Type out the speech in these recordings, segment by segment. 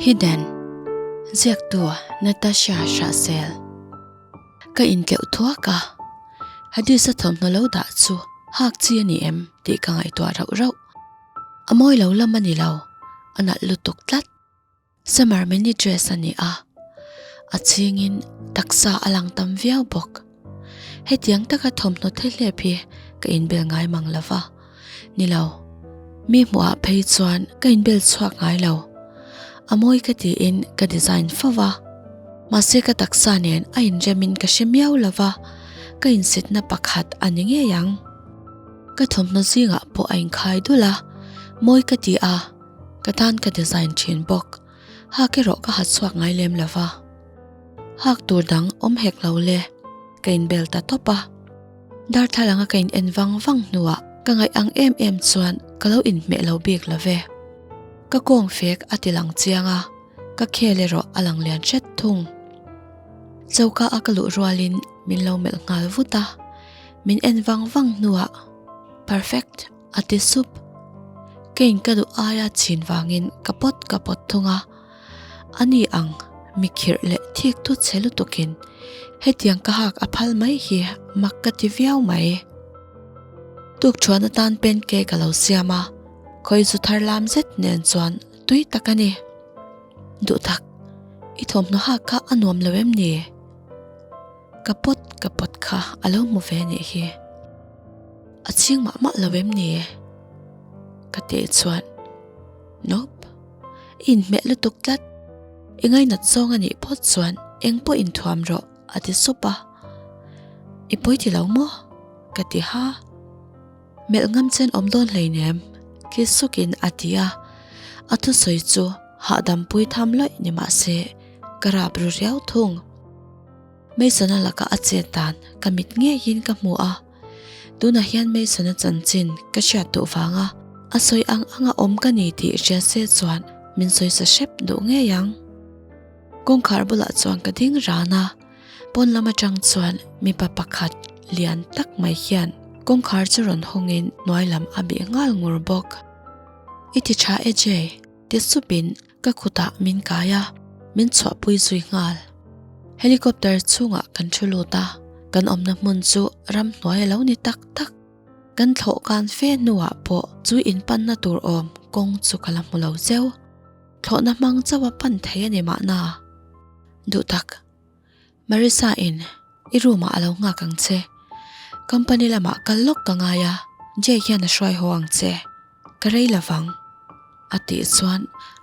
Hidden, Ziaktu Natasha Hrahsel. Ka intleuh thuak a, Hadis-a thawmhnaw lo dah chu hak chi a ni em tih ka ngaihtuah rauh rauh. A mawi lo lam a ni lo, a nalh lutuk tlat. Summer mini dress a ni a, a chhingin taksa a lang tam viau bawk. Hetiang taka thawmhnaw thehlep hi ka inbel ngai mang lo va, ni lo, mi hmuhah phei chuan ka inbel chhuak ngai lo. A mawi ka tiin ka design fo va, mahse ka taksa nen a inremin ka hre miau lo va, ka insitna pakhat a ni ngei ang. Ka thawmhnaw zingah pawh a inkhai dul a, mawi ka ti a. Ka tan ka design thin bawk. Hak erawh ka ha chhuak ngai lem lo va. Hak tur dang awm hek lo le. Ka inbel ta tawp a. Darthlalang a ka in en vang vang hnuah ka ngaih ang em em chuan ka lo inhmeh lo bik lo ve. Ka kawng fek a ti lang chiang a, ka khel erawh a lang lian hret thung. Choka a ka luh rualin min lo melh nghal vut a, min en vang vang hnuah Perfect! A ti sup. Kane ka duh aia chhin vangin ka pawt ka pawt thung a. Ani ang mi khirh leh thik thu chhe lutukin hetiang ka hak a phal mai hi mak ka ti viau mai. Tukṭhuan atan pancake a lo siam a, khawi zu thar lam zet nen chuan tui tak a ni. Duhtak, i thawmhnaw hak kha a nuam lo em ni? Ka pawt ka pawt kha a lo hmu ve anih hi. A chhing mah mah lo em ni? Ka tih chuan, Nope. I inhmeh lutuk tlat. I ngainat zawng anih phawt chuan eng pawh inthuam rawh a ti sup a. I pawi ti lo maw? Ka ti ha. Melh ngam chen awm dawn hleinem, khi sukin a ti a. A thusawi chu hahdam pui tham lawih ni mah se ka rap ru riau thung. Mason-a lakah a chet dan ka mit ngeiin ka hmu a, tunah hian Mason-a chanchin ka hriat duh vanga a sawi ang anga awm ka ni tih hria se chuan min sawi sa hrep duh ngei ang. Kawngkhar bulah chuan ka ding ran a, pawn lam atang chuan mipa pakhat lian tak mai hian kawngkhar chu rawn hawngin hnuai lam a bih nghal ngur bawk. I ti tha e Jay, ti supin Ka kutah min kai a, min chhuahpui zui nghal. Helicopter chhungah kan thu lut a, kan awmna hmun chu ramhnuai a lo ni tak tak. Kan thlawh kan fe hnuah pawh chu inpanna tur awm kawng chu ka la hmu lo zeuh. Thlawhna hmang chauh a pan thei a ni mahna. Duh tak, Marissa in i room ah a lo nghak ang che. Company lamah kal lawk ka ngai a, Jay hian a hruai haw ang che. Ka rei lo vang, a tih chuan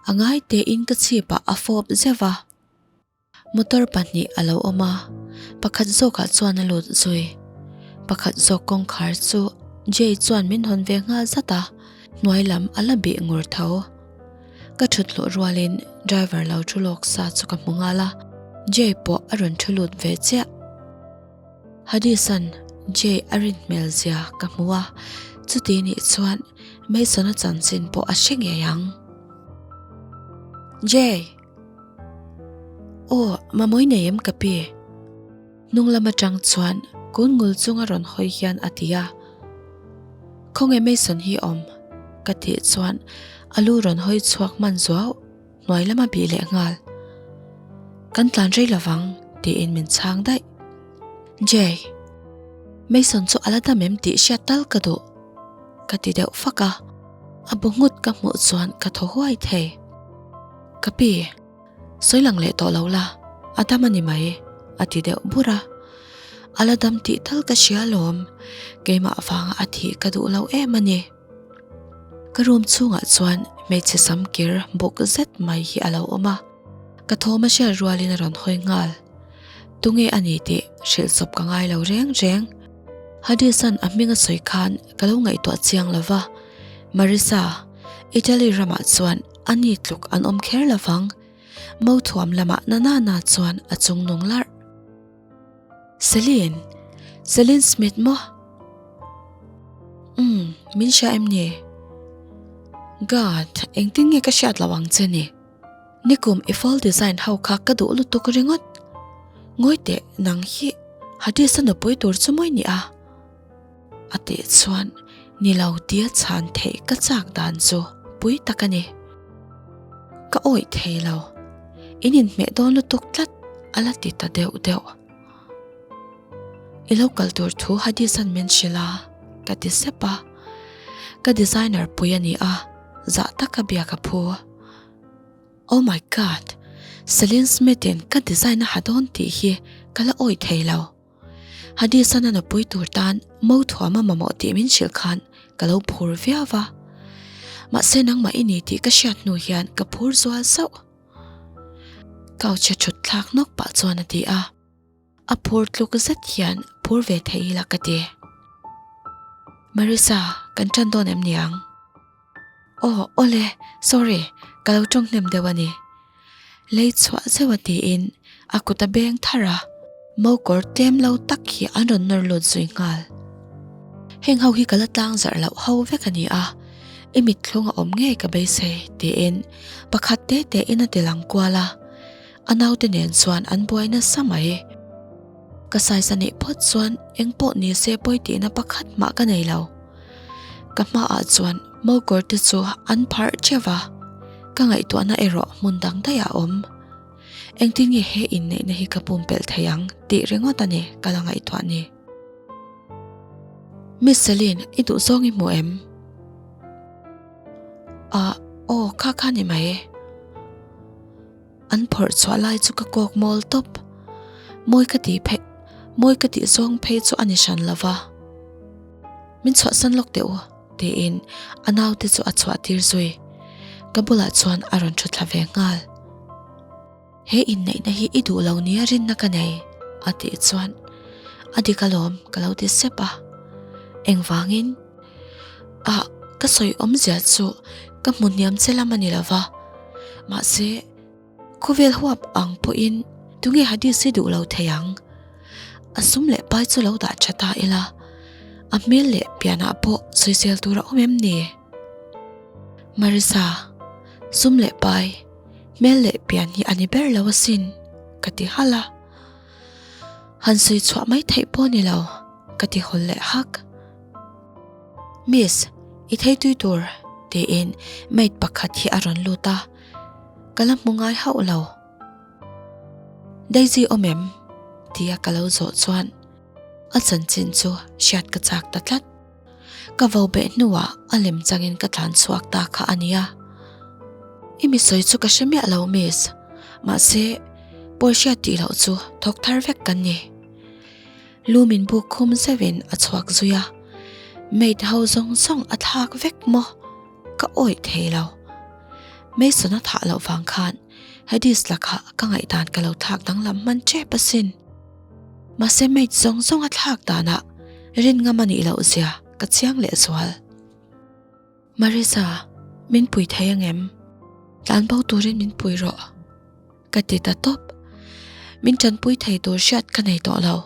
a ngai tein ka chhipah a fawp zeuh a. Motor pahnih a lo awm a, pakhat zawkah chuan a lut zui. Pakhat zawk kawngkhar chu Jay chuan min hawn ve nghal zat a, hnuai lam a la bih ngur tho. Ka thut hluh rualin driver lo thu lawk sa chu ka hmu nghal a, Jay pawh a rawn thu lut ve chiah. Hadisan Jay a rin hmel zia ka hmu a, chuti nih chuan Mason-a chanchin pawh a hre ngei ang. Jay! Aw, mamawii nei em ka pi? Hnung lam atang chuan kun ngul chunga rawn hawi hian a ti a. Khawnge Mason hi awm? Ka tih chuan a lu rawn hawi chhuak hman zuau. Hnuai lama bih leh nghal. Kan tlan rei lovang tiin min chhang daih. Jay, Mason chu a la dam em tih hriat tal ka duh ka ti deuh fak a, a bu nghut ka hmuh chuan ka thaw huai thei. Ka pi, sawi lang leh tawh lo la, a dam a ni mai a ti deuh bur a. A la dam tih tal ka hria alawm, keimah vanga a thih ka duh lo em a ni. Ka room chhungah chuan hmeichhe sam kir buk zet mai hi a lo awm a, ka thawm a hriat rualin a rawn hawi nghal. Tunge a ni tih hrilh chawp ka ngai lo reng reng. Hadisan a hming a sawi khan ka lo ngaihtuah chiang lo va, Marissa, Italy ramah chuan a ni tluk an awm kher lo vang, Mothuam lamah na na na chuan a chung nung larh. Celine, Celine Smith maw? Umm, min hria em ni? God, engtin nge ka hriat lo ang che ni? Nikum i fall design ho kha ka duh lutuk ringawt. Ngawi teh, nang hi Hadis-a nupui tur chu mawi ni a? A tih chuan ni lo tia chhan theih ka chak dan chu pui tak a ni. Ka awih thei lo. In inhmeh dawn lutuk tlat a la ti ta deuh deuh. I lo kal tur thu Hadisan min hrilh a, ka ti sep a. Ka designer pui a ni a, zah taka biak a phu. Oh my God! Celine Smith in ka design a ha dawn tih hi ka la awih thei lo. Hadisan a nupui tur tan mo thuam a mamawh tih min hrilh khan ka lo phur viau va. Mahse nangmah i ni tih ka hriat hnu hian ka phur zual zauh. Couch a thut thlak nawk pah chuan a ti a. A phur tluk zet hian phur ve thei ila ka ti. Marissa, kan tan dawn em niang? Aw, awle, sorry, ka lo tawng hnem deuh a ni. Lei chhuah zeuh a tiin a kut a beng thar a, mo kawr tlem lo tak hi an rawn nawr lut zui nghal. Heng ho hi ka la tlang zarh loh ho vek a ni a, i mitthlung a awm ngei ka beisei tiin pakhat te te in a ti lang kual a, a naute nen chuan an buai nasa mai. Ka size a nih phawt chuan eng pawh ni se pawi tihna pakhat mah ka nei lo. Ka hmaah chuan mokawr te chu an pharh teuh va, ka ngaihtuahna erawh hmun dang daih a awm. Engtin nge he inneihna hi ka pumpelh thei ang tih ringawt a ni ka la ngaihtuah ni. Miss Celine, i duh zawng i hmu em? Ah, aw kha kha ni mai. An phawrh chhuah lai chu ka kawk mawl tawp. Mawi ka tih phei, mawi ka tih zawng phei chu a ni hran lo va. Min chhuahsan lawk teh u, tiin a naute chu a chhuah tir zui. Ka bulah chuan a rawn thu thla ve nghal. He inneihna hi i duh lo nia rinna ka nei, a tih chuan a dik alawm ka lo ti sep a. Engvangin? Ah, ka sawi awmzia chu ka hmu hniam che lam a ni lo va. Mahse, khawvel huap ang pawhin tunge Hadis hi duh lo thei ang? A sum leh pai chu lo dah tha ta ila, a hmel leh pianah pawh sawisel tur a awm em ni? Marissa, sum leh pai, hmel leh pian hi a ni ber lo asin, ka ti halh a. Han sawi chhuah mai theih pawh ni lo, ka ti hawl leh hak. Miss, i thei tui tur, tiin maid pakhat hi a rawn lut a, ka la hmu ngai hauh lo. Daisy awm em? tia ka lo zawh chuan a chanchin chu hriat ka chak ta tlat. Ka vo beh hnuah a lem changin ka tlan chhuak ta kha a nia. I mi sawi chu ka hre miah lo miss, mahse pawi hriat tih loh chu thawk thar vek kan ni. Lu min buk khum zeuhin a chhuak zui a, maid ho zawng zawng a thlak vek maw? Ka awih thei lo. Mason a thah loh vang khan Hades lakah ka ngaihdan ka lo thlak danglam hman tep asin. Mahse maid zawng zawng a thlak danah rin ngam a nih loh zia ka chiang lehzual. Marisa, min pui thei angem? Tlan bo turin min pui rawh. Ka ti ta tawp. Min tanpui thei tur hriat ka nei tawh lo.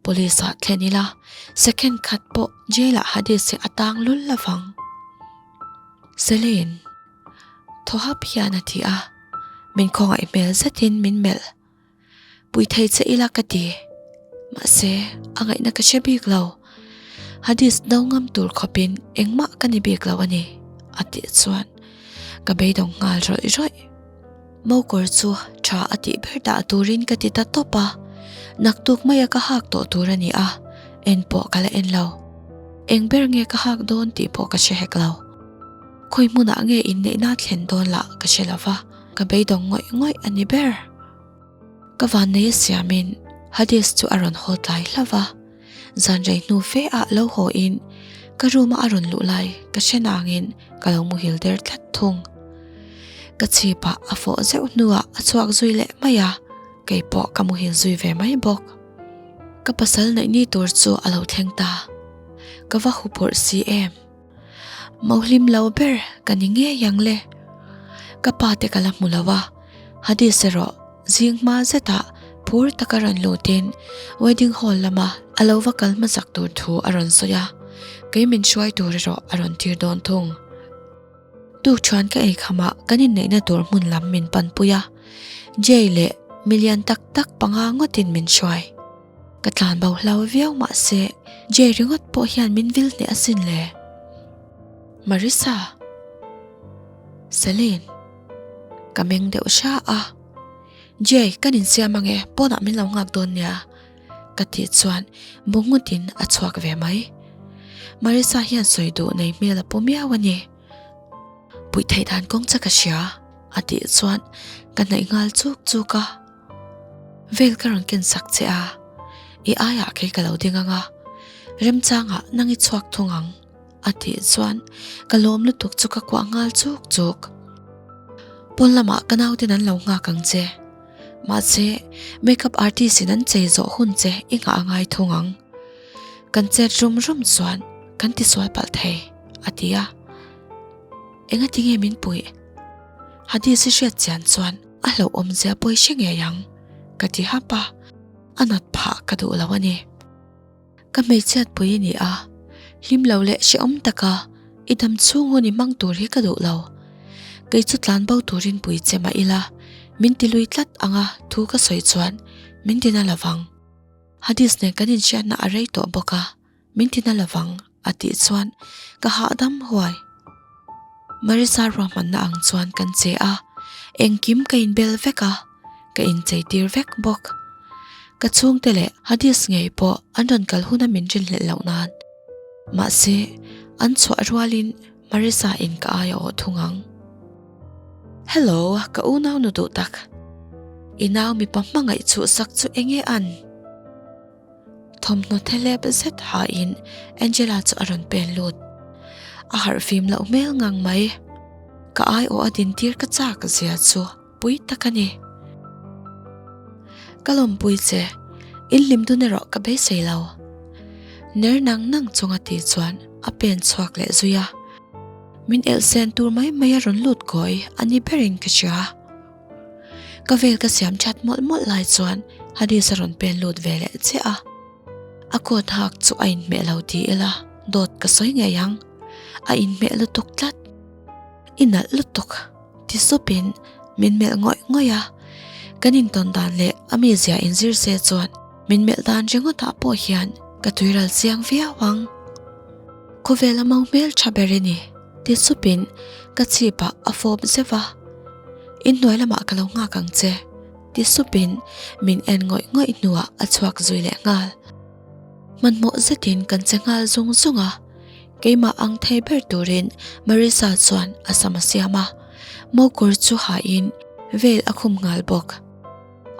Police ah thlen ila, second khat pawh jail ah Hades hi a tang lul lovang. Celine, thaw hap hian a ti a, min khawngaih hmel zetin min melh. Pui thei che ila ka ti. Mahse, a ngaihna ka hre bik lo. Hades no ngam tur khawpin engmah ka ni bik lo a ni, a tih chuan ka beidawng nghal rawih rawih. Mokawr chu tha a tih ber dah turin ka ti ta tawp a, naktuk maia ka hak tawh tur a ni a, en pawh ka la en lo. Eng ber nge ka hak dawn tih pawh ka hre hek lo. Khawi hmunah nge inneihna thlen dawn lah ka hre lo va, ka beidawng ngawih ngawih a ni ber. Ka vannei a siamin Hades chu a rawn haw tlai hlauh va, zan rei hnu fe ah lo haw in ka room a a rawn luh lai ka hre nangin ka lo muhil der tlat thung. Ka chhip ah a fawh zeuh hnuah a chhuak zui leh mai a, kei pawh ka muhil zui ve mai bawk. Ka pasal neih ni tur chu a lo thleng ta, ka va huphurh si em. Mauhlim lo ber ka ni ngei ang le. Ka pa te ka la hmu lo a, Hadis erawh zing hma zetah phur taka rawn lutin wedding hall lama a lo va kal hmasak tur thu a rawn sawi a, kei min hruai tur erawh a rawn tir dawn thung. Tukṭhuan ka ei khamah kan inneihna tur hmun lam min panpui a, Jay leh milian tak tak panga ngawtin min hruai. Ka tlan bo hlau viau mahse Jay ringawt pawh hian min vil hneh asin le. Marissa. Celine. Ka meng deuh hra a. Jay, kan insiam ange, pawnah min lo nghak dawn nia. Ka tih chuan bu nghutin a chhuak ve mai. Marissa hian sawi duh nei hmel a pu miau a ni. Puih theih dan kawng che ka hria, a tih chuan ka hnaih nghal chuk chuk a. Vel ka rawn ken sak che a, i aiah kei ka lo ding ang a, remchangah nang i chhuak thung ang, a tih chuan ka lawm lutuk chu ka kuah nghal chuk chuk. Pawn lamah ka nauten an lo nghak ang che, mahse makeup artist in an chei zawh hun che i nghah a ngai thung ang. Kan chet rum rum chuan kan tisual palh thei, a ti a. Engati nge min puih? Hadis i hriat chian chuan a hlauhawm zia pawi hre ngei ang, ka ti hap a, a nat phah ka duh lo a ni. Ka hmeichhiat pui i ni a, hlim lo leh hrehawm taka i dam chhung hun i hmang tur hi ka duh lo. Kei chu tlan bo turin pui che mah ila, min ti lui tlat anga thu ka sawi chuan min ti na lovang. Hadis nen kan inhriatna a rei tawh bawk a, min ti na lovang a tih chuan ka hahdam huai. Marissa ruahmanna ang chuan kan che a, engkim ka inbel vek a, ka inchei tir vek bawk. Ka chhungte leh Hadis ngei pawh an rawn kal huna min rinhlelh loh nan. Mahse, an chhuah rualin Marissa in ka ai a awh thung ang. Hello, ka unau nu duh tak. I nau mipa hmangaih chhuhsak chu enge an? Thawmhnaw thelep zet hain Angela chu a rawn pen lut. A harh fim loh hmel ngang mai. Ka ai awh a dintir ka chak zia chu pui tak a ni. Ka lawmpui che, in hlim dun erawh ka beisei lo. Ner nang nang chunga ti chuan a pen chhuak leh zui a. Min elh sen tur mai mai a rawn lut kawi a ni berin ka hria. Ka vel ka siam that mawlh mawlh lai chuan Hadis a rawn pen lut ve leh chiah a. A coat hak chu a inhmeh lo ti ila dawt ka sawi ngei ang. A inhmeh lutuk tlat. I nalh lutuk ti supin min melh ngawih ngawih a. Kan intawn dan leh a mizia inzir se chuan min melh dan ringawtah pawh hian ka tuiral chiang viau ang. Khawvel a mau hmel tha ber i ni. Ti supin ka chhipah a fawp zeuh a, Inhnuai lamah ka lo nghak ang che, ti supin min en ngawih ngawih hnuah a chhuak zui leh nghal. Hmanhmawh zetin kan che nghal zung zung a, keimah ang thei ber turin Marissa chuan a sam a siam a, mokawr chu hain veil a khum nghal bawk.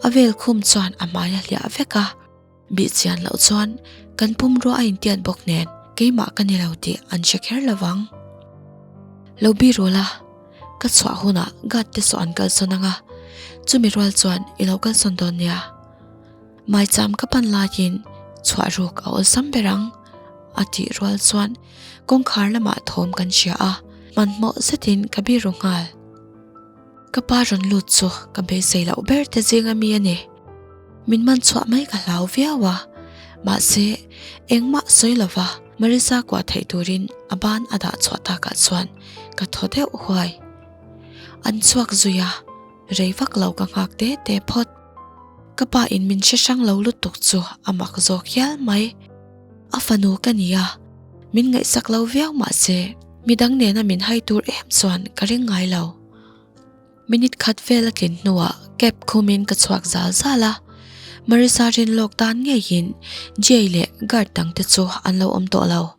A veil khum chuan a hmai a hliah vek a. Bih chian loh chuan kan pumrua a intiat bawk nen keimah ka ni lo tih an hre kher lo vang. Lo bi ru la, ka chhuah hunah guard te saw an kalsawn ang a, chumi rual chuan i lo kalsawn dawn nia. Maicham ka pan laiin chhuah ruk a awlsam ber ang, a tih rual chuan kawngkhar lamah thawm kan hria a, hmanhmawh zetin ka bi ru nghal. Ka pa rawn lut chu ka beisei loh ber te zinga mi a ni. Min man chhuah mai ka hlau viau a, mahse engmah sawi lova Marissa kuah theih turin a ban a dah chhuah takah chuan ka thaw deuh huai. An chhuak zui a, rei vak lo ka nghak te te phawt. Ka pa in min hre hrang lo lutuk chu a mak zawk hial mai. A fanu ka ni a, min ngaihsak lo viau mahse midang nena min hai tur em chuan ka ring ngai lo. Minute khat vel a tlin hnuah cab khumin ka chhuak zal zal a, Marissa rin lawk dan ngeiin Jay leh guard dang te chu an lo awm tawh lo.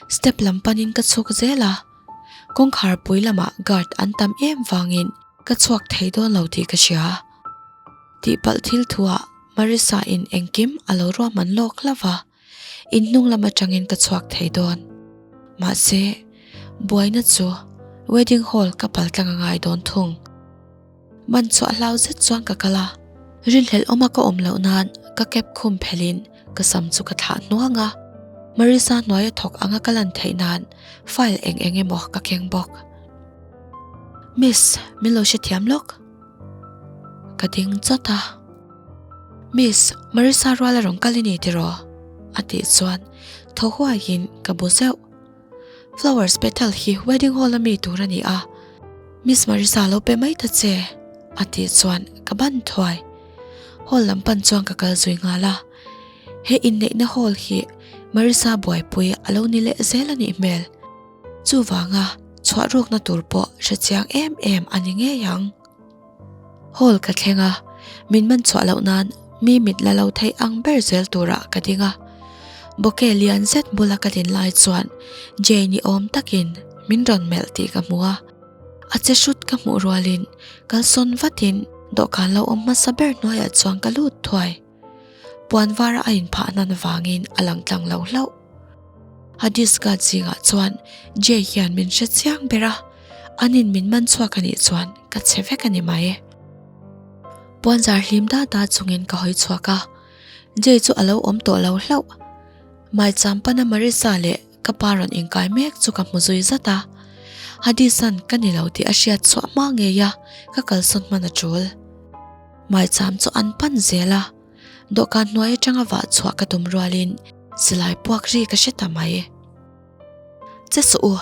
Step lam panin ka chhuk zel a, kawngkhar pui lamah guard an tam em vangin ka chhuak thei dawn lo tih ka hria. Tihpalh thil thuah Marissa in engkim a lo ruahman lawk hlauh va. In hnung lam atangin ka chhuak thei dawn. Mahse, buaina chu wedding hall ka pal tlang a ngai dawn thung. Man chhuah hlau zet chuan ka kal a, rinhlelh awma ka awm loh nan ka cap khum phelhin ka sam chu ka thlah hnuang a. Marissa hnuaia thawk anga ka lan theih nan file eng eng emaw ka keng bawk. Miss, min lo hrethiam lawk. Ka ding chawt a. Miss, Marissa rual a rawn kal i ni tiraw? A tih chuan thaw huaiin ka bu zeuh. Flowers petal hi wedding hall a mi tur a ni a, Miss Marissa lo pe mai ta che a tih chuan ka ban thuai. Hall lam pan chuan ka kal zui nghal a, he inneihna hall hi Marissa buaipui a lo ni leh zel a nih hmel. Chuvanga chhuah rukna tur pawh hre chiang em em a ni ngei ang. Hall ka thleng a, min man chhuah loh nan mi mit la lo theih ang ber zel turah ka ding a. Bouquet lian zet bula ka din lai chuan Jane i awm takin min rawn melh tih ka hmu a. A che hrut ka hmuh rualin kalsawn vatin dawhkan lo awm hmasa ber hnuaiah chuan ka lut thuai. Puan vara a inphah nan vangin a lang tlang lo hlauh. Hadis guard zingah chuan Jay hian min hre chiang ber a, anin min man chhuak a nih chuan ka che vek a ni mai. Puanzar hlim da da chungin ka hawi chhuak a, Jay chu a lo awm tawh lo hlauh. Maicham pana Marissa leh ka pa rawn inkai mek chu ka hmu zui zat a, Hadisan ka ni lo tih a hriat chhuah hma ngei a, ka kalsawn hman a tul. Maicham chu an pan zel a, dawhkan hnuai atanga vah chhuah ka tum rualin silai puak ri ka hre ta mai. Che suh u!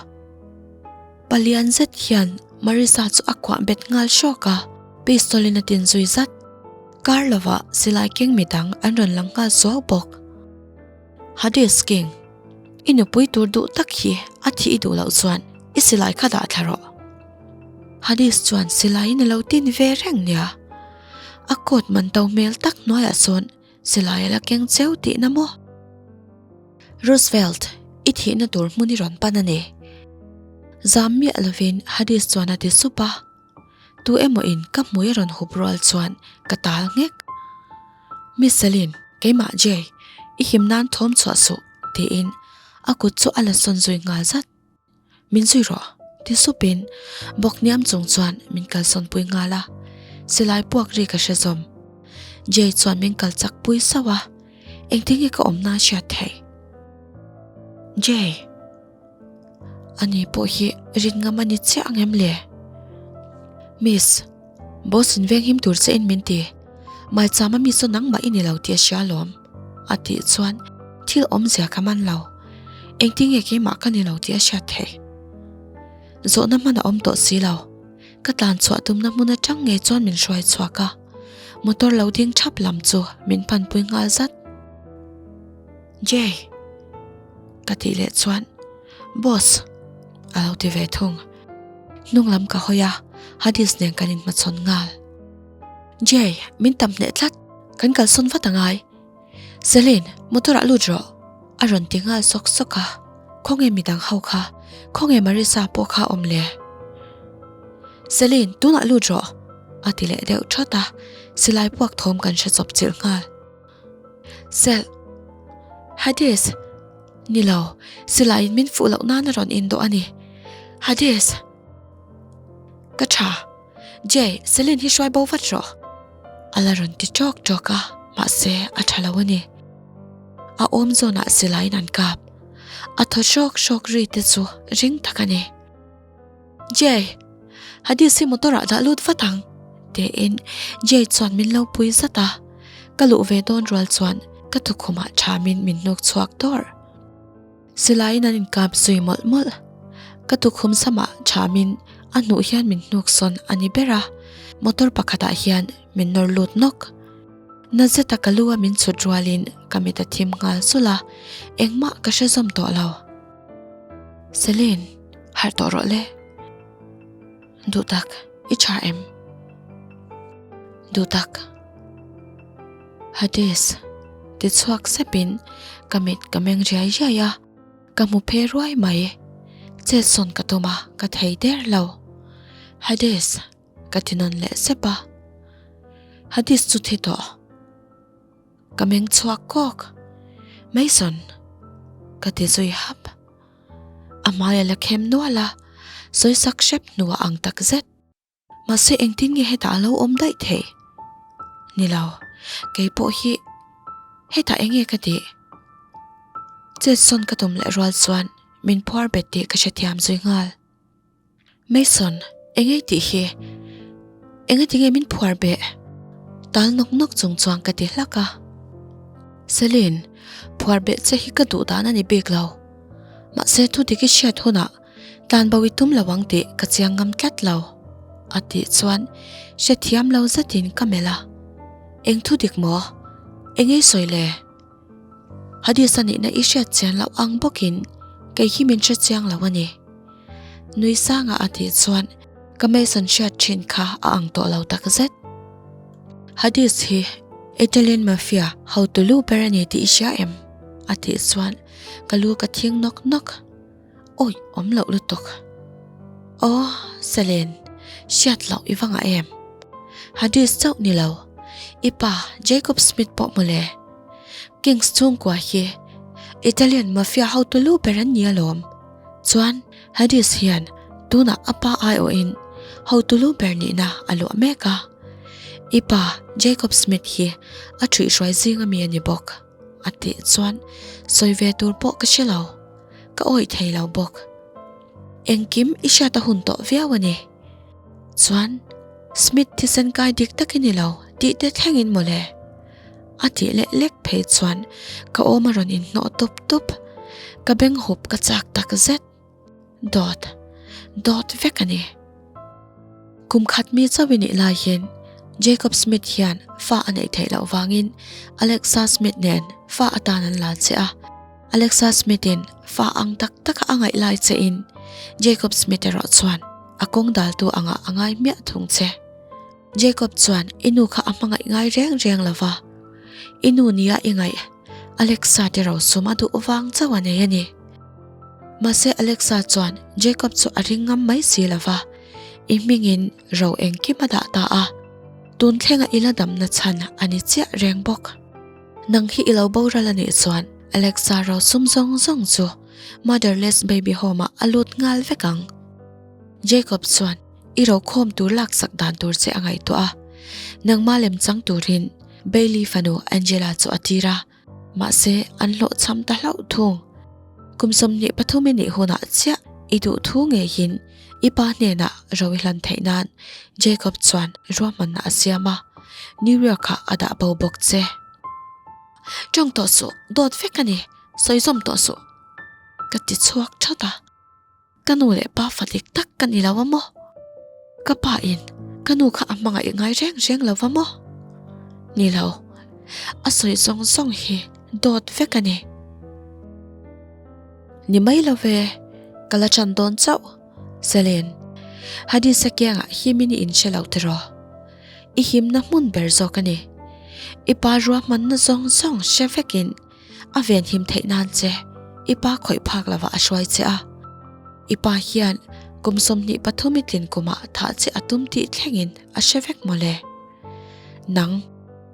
Palian zet hian Marissa chu a kuah bet nghal hrawk a, pistol in a tin zui zat. Kar lovah silai keng midang an rawn lang nghal suau bawk. Hades King, i nupui tur duh tak hi a thih i duh loh chuan i silai kha dah thla rawh. Hades chuan silaiin a lo tin ve reng nia. A coat man to hmel tak hnuaiah sawn silai a la keng cheu tihna maw? Roosevelt, i thihna tur hmun i rawn pan a ni. Zam miah lovin Hades chuan a ti sup a. Tu emaw in ka hmui a rawn hup rual chuan ka tal nghek. Miss Celine, keimah Jay, i him nan thawm chhuah suh, tiin a kut chu a la sawn zui nghal zat. Min zui rawh, ti supin bawk hniam chung chuan min kalsawn pui nghal a, silai puak ri ka hre zawm. Jay chuan min kal chak pui sauh a, engtin nge ka awmna a hriat theih? Jay! Ani pawh hi rin ngam a ni chiah ang em le? Miss, boss in veng him tur che in min ti. Maichama mi chu nangmah i ni lo tih a hria alawm, a tih chuan thil awmzia ka man lo. Engtin nge keimah ka ni lo tih a hriat theih? Zawhna hman a awm tawh si lo. Ka tlan chhuah tumna hmun atang ngei chuan min hruai chhuak a, motor lo ding thap lam chu min panpui nghal zat. Jay! Ka tih leh chuan Boss! A lo ti ve thung. Hnung lam ka hawi a, Hadis nen kan inhmachhawn nghal. Jay, min tam hneh tlat, kan kalsawn vat angai. Celine, motor ah lut rawh! A rawn ti nghal sawk sawk a, Khawnge midang ho kha, khawnge Marissa pawh kha awm le? Celine, tunah lut rawh! A ti leh deuh thawt a, silai puak thawm kan hre chawp chilh nghal. Sel. Hades. Ni lo, silaiin min fuh loh nan a rawn indawh a ni. Hades. Ka tha. Jay, Celine hi hruai bo vat rawh. A la rawn ti tawk tawk a, mahse a tha lo a ni. A awm zawnah silaiin an kap. A thaw hrawk hrawk ri te chu ring tak a ni. Jay, Hadis hi motor ah dah lut vat ang, tiin Jay chuan min lo pui zat a, ka luh ve dawn rual chuan ka thukhumah thamin min hnuk chhuak dawrh. Silaiin an inkap zui mawlh mawlh, ka tukhum samah thamin a hnuh hian min hnuk sawn a ni ber a, motor pakhatah hian min nawr lut nawk. Na zeta ka lu a min chhut rualin ka mit a thim nghal sulh a, engmah ka hre zawm tawh lo. Celine, harh tawh rawh le. Duh tak, i tha em? Duh tak. Hades, ti chhuak sepin ka mit ka meng riai riai a, ka hmu phe ruai mai. Chet sawn ka tum a, ka thei der lo. Hades, ka ti nawn leh sep a. Hades chu thi tawh. Ka meng chhuak kawk. Mason! Ka ti zui hap. A hmai a la khem nual a, sawi sak hrep hnuah ang tak zet. Mahse engtin nge hetah a lo awm daih theih? Ni lo, kei pawh hi hetah eng nge ka tih? Chet sawn ka tum leh rual chuan min phuar bet tih ka hrethiam zui nghal. Mason, engei tih hi? Engati nge min phuar beh? Tal nawk nawk chung chuan ka ti hlak a. Celine, phuar beh che hi ka duh dan a ni bik lo. Mahse thu dik i hriat hunah tlanbo i tum lo ang tih ka chiang ngam tlat lo, a tih chuan hrethiam lo zetin ka melh a. Eng thu dik maw? Engei sawi le? Hadis a nihna i hriat chian loh ang bawkin kei hi min hre chiang lo a ni. Nui sanga a tih chuan ka Mason hriat thin kha a ang tawh lo tak zet. Hades hi Italian Mafia hotu lu ber a ni tih i hria em? A tih chuan ka lu ka thing nawk nawk. Awi awm loh lutuk. Aw Selen, hriat loh i va ngah em? Hades chauh ni lo, i pa Jacob Smith pawh mawle. Kings chhungkua hi Italian Mafia hotu lu ber an ni alawm. Chuan Hades hian tunah a pa aiawhin hotu lu ber nihna a luah mek a. I pa Jacob Smith hi a ṭhuihhruai zing ami a ni bawk a tih chuan sawi ve tur pawh ka hre lo. Ka awih thei lo bawk. Engkim i hriat a hun tawh viau a ni. Chuan Smith thisen kai dik tak i ni lo tih te thlengin mawle. A tih leh lek phei chuan ka awm a rawn inhnawh tup tup. Ka beng hup ka chak tak zet. Dawt. Dawt vek a ni. Kum khat mi chauh i nih lai hian Jacob Smith hian fa a neih theih loh vangin Alexa Smith nen fa atan an la che a. Alexa Smith in fa ang tak taka a ngaih lai che in Jacob Smith erawh chuan a kawng daltu angah a ngai miah thung che. Jacob chuan i nu kha a hmangaih ngai reng reng lo va, i nu nia i ngaih Alexa te rosum a duh vang chauh a nei a ni. Mahse Alexa chuan Jacob chu a ring ngam mai si lo va, i hmingin ro engkim a dah ta a, tun thlenga i la damna chhan a ni chiah reng bawk. Nang hi i lo boral a nih chuan Alexa rosum zawng zawng chu Motherless Baby Home ah a lut nghal vek ang. Jacob chuan i rokhawm tur laksak dan tur che a ngaihtuah a, nangma lem chang turin Bailey fanu Angela chu a tir a, mahse an hlawhchham ta hlauh thung. Kum 23 i nih hunah chiah i duh thu ngeiin i pa hnenah ro i hlan theih nan Jacob chuan ruahmanna a siam a, New York-ah a dah bo bawk che. Tawng tawh suh, dawt vek a ni, sawi zawm tawh suh, ka ti chhuak that a. Ka nu leh pa fa dik tak ka ni lo a maw? Ka pa in ka nu kha a hmangaih ngai reng reng lo va maw? Ni lo, a sawi zawng zawng hi dawt vek a ni. Ni mai lo ve, ka la chan dawn chauh, Selene. Hadis-a kiangah him in i inhre lo tiraw? I himna hmun ber zawk a ni. I pa ruahmanna zawng zawng hre vekin A venhim theih nan che i pa khawih phak lovah a hruai che a. I pa hian kum 23 i tlin kumah thah che a tum tih thlengin a hre vek mawle. Nang,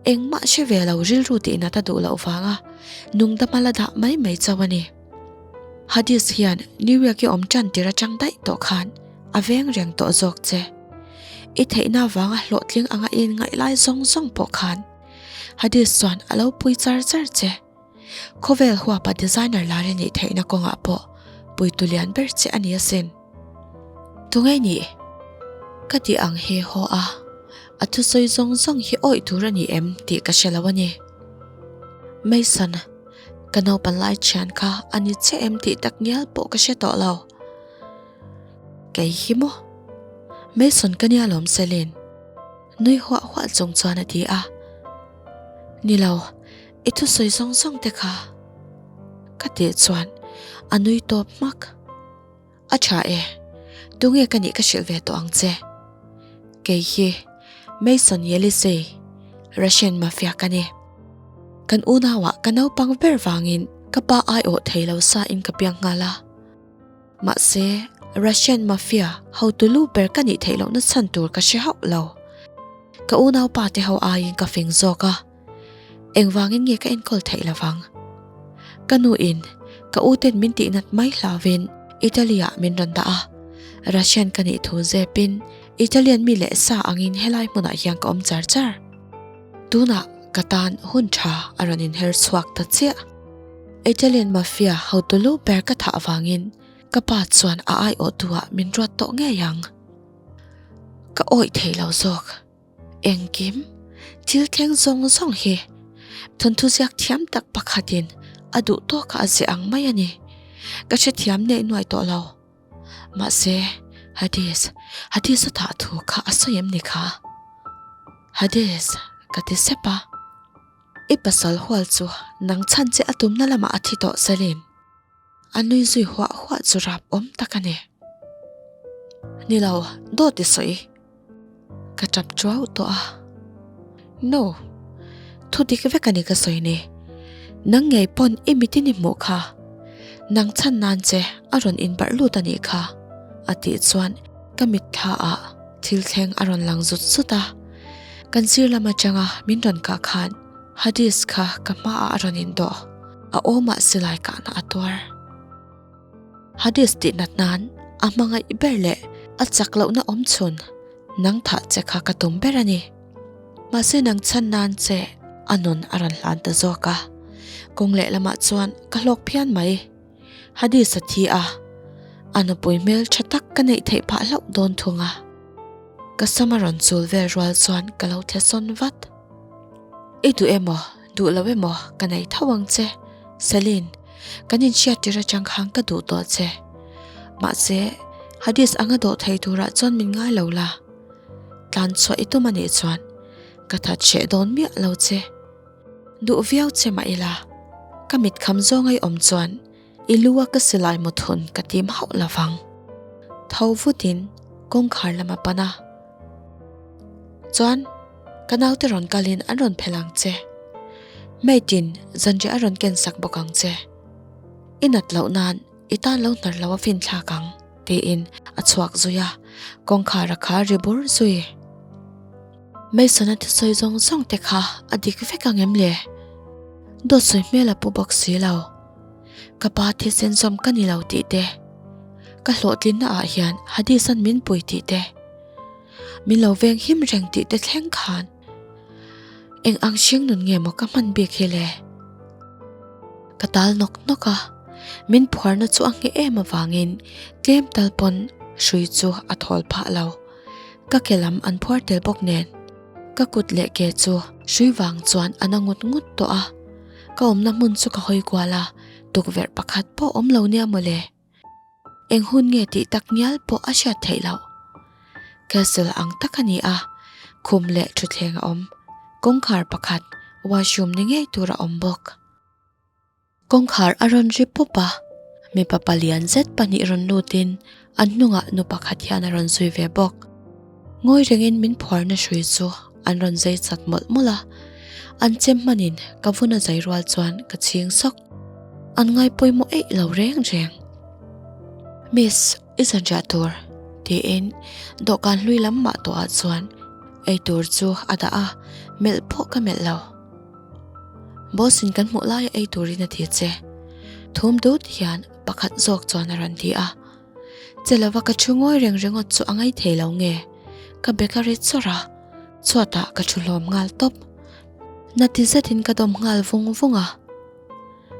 engmah hre ve lo rilru tih nat a duh loh vanga nungdama la dah mai mai chauh a ni. Hadis hian New York i awm tan tir atang daih tawh khan a veng reng tawh zawk che. I theihna vanga hlawhtling anga i inngaih lai zawng zawng pawh khan Hadis chuan a lo pui char char che. Khawvel huapa designer lar i nih theihna kawngah pawh puitu lian ber che a ni asin. Tunge nih? Ka tih ang hi haw a, a thusawi zawng zawng hi awih tur a ni em tih ka hre lo a ni. Mason, ka naupan lai thian kha a ni che em tih tak ngial pawh ka hre tawh lo. Kei hi maw? Mason ka nia lawm Celine. Nui huah huah chung chuan a ti a, Ni lo, i thusawi zawng zawng te kha. Ka tih chuan a nui tawp hmak. A tha e, tunge ka nih ka hrilh ve tawh ang che. Kei hi Mason Yelisey, Russian Mafia ka ni. Kan unauah ka naupang ber vangin ka pa aiawh thei lo sa in ka piang nghal a. Mahse, Russian Mafia hotu lu ber ka nih theih lohna chhan tur ka hre hauh lo. Ka unaupa te ho aiin ka fing zawk a, engvangin nge ka enkawl theih lovang? Ka nu in ka u ten min tihnat mai hlauvin Italy ah min rawn dah a, Russian ka nih thu zepin Italian mi leh sa angin helai hmunah hian ka awm char char. Tunah ka tan hun tha a rawn inher chhuak ta chiah. Italian Mafia hotu lu ber ka thah avangin ka pa chuan a aiawhtuah min ruat tawh ngei ang. Ka awih thei lo zawk. Engkim, thil thleng zawng zawng hi thawnthu ziak thiam tak pakhatin a duh tawkah a ziah ang mai a ni. Ka hrethiam neih nuai tawh lo. Mahse, Hades, Hades a thah thu kha a sawi em ni kha? Hades, ka ti sep a. I pasal hual chu nang chhan che a tumna lamah a thi tawh Celine. A nui zui huah huah chu rap awm tak a ni. Ni lo, dawt i sawi. Ka tap chuau tawh a. No. Thu dik vek a ni ka sawi ni. Nang ngei pawn i mitin i hmuh kha. Nang chhan nan che a rawn inbarh lut a nih kha. A tih chuan ka mitthla ah thil thleng a rawn lang zut zut a. Kan sir lam atanga min rawn kah khan Hadis kha ka hmaah a rawn indawh. A awmah silai kahna a tuar. Hadis tih nat nan a hmangaih ber leh a chak lohna awm chhun nang thah che kha ka tum ber a ni. Mahse nang chhan nan che a nun a rawn hlan ta zawk a. Kawng leh lamah chuan ka hlawk phian mai. Hadis a thi a, a nupui hmel tha tak ka neih theih phah hlauh dawn thung a. Ka sam a rawn chul vel rual chuan ka lo thle sawn vat. I duh emaw, duh lo emaw ka nei tho ang che, Celine, kan inhriat tir atang khan ka duh tawh che. Mahse, Hadis anga dawh thei turah chuan min ngai lo la. Tlan chhuah i tum a nih chuan ka that hreh dawn miah lo che. Duh viau che mah ila, ka mit kham zawng ai awm chuan I lu a ka silai muthun ka tim hauh lo vang. Tho vutin kawngkhar lam a pan a. Chuan ka naute rawn kalin an rawn phelh ang che. Mate in zanriah a rawn ken sak bawk ang che. I nat loh nan i tan lo hnar lo a fin thlak ang tiin a chhuak zui a, kawngkhar a khar ri bur zui. Mason-a thusawi zawng zawng te kha a dik vek ang em le? Dawt sawi hmel a pu bawk si lo. Ka pa thisen zawm ka ni lo tih te, ka hlawhtlinna ah hian Hadis-a'n min pui tih te, min lo veng him reng tih te thleng khan eng ang hring nun nge maw ka hman bik hi le? Ka tal nawk nawk a, min phuarna chu a ngheh em avangin tlem tal pawn hrui chu a thawl phah lo. Ka ke lam an phuar tel bawk nen ka kut leh ke chu hrui vang chuan a na ngut ngut tawh a, ka awmna hmun chu ka hawi kual a, tukverh pakhat pawh awm lo nia mawle. Eng hun nge tih tak ngial pawh a hriat theih loh. Castle ang tak a ni a, khum leh thutthleng a awm, kawngkhar pakhat washroom ni ngei tur a awm bawk. Kawngkhar a rawn ri pup a, mipa palian zet pahnih rawn lutin an hnungah nu pakhat hian a rawn zui ve bawk. Ngawi rengin min phuarna hrui chu an rawn zai chat mawlh mawlh a, an chem hmanin ka vun a zai rual chuan ka chhing sawk. An ngai pawimawh eih lo reng reng. Miss, i zanriah tur, tiin dawhkan hlui lam mah tawhah chuan eitur chu a dah a, melh pawh ka melh lo. Boss in kan hmuh laia ei turin a ti che. Thum dut hian pakhat zawk chuan a rawn ti a. Che lova ka thu ngawi reng ringawt chu a ngai thei lo nge? Ka bag a ri chawrh a, chhuatah ka thu hlawm nghal tawp. Na ti zetin ka dawm nghal vung vung a.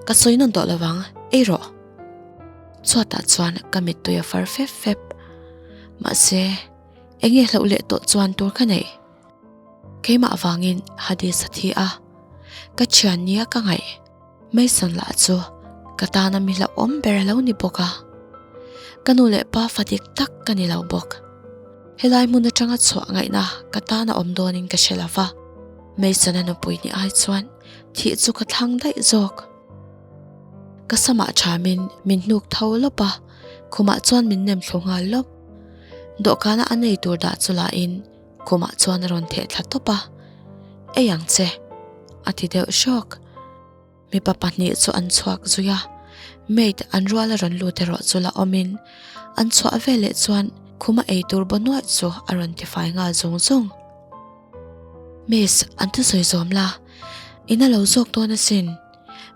Ka sawi nawn tawh lovang, ei rawh. Chhuatah chuan ka mittui a far fep fep. Mahse, enge hlauh leh tawh chuan tur ka neih? Keimah vangin Hadis a thi a, ka thian nia ka ngaih Mason lah chu ka tana mi hlauhawm ber a lo ni bawk a. Ka nu leh pa fa dik tak ka ni lo bawk. Helai hmun atanga chhuah ngaihna ka tana awm dawnin ka hre lo va, Mason-a nupui ni ai chuan thih chu ka thlang daih zawk. Ka samah thamin min hnuk tho lawp a, khumah chuan min nem thlu nghal lawp. Dawhkana a nei tur dah chu lahin Khumah chuan a rawn theh thla tawp a, Ei ang che, a ti deuh hrawk. Mipa pahnih chu an chhuak zui a, maid an rual a rawn lut erawh chu la awmin an chhuah veleh chuan khuma ei tur baw nuaih chu a rawn tifai nghal zung zung. Miss, an thusawi zawm la, in a lo zawk dawn asin,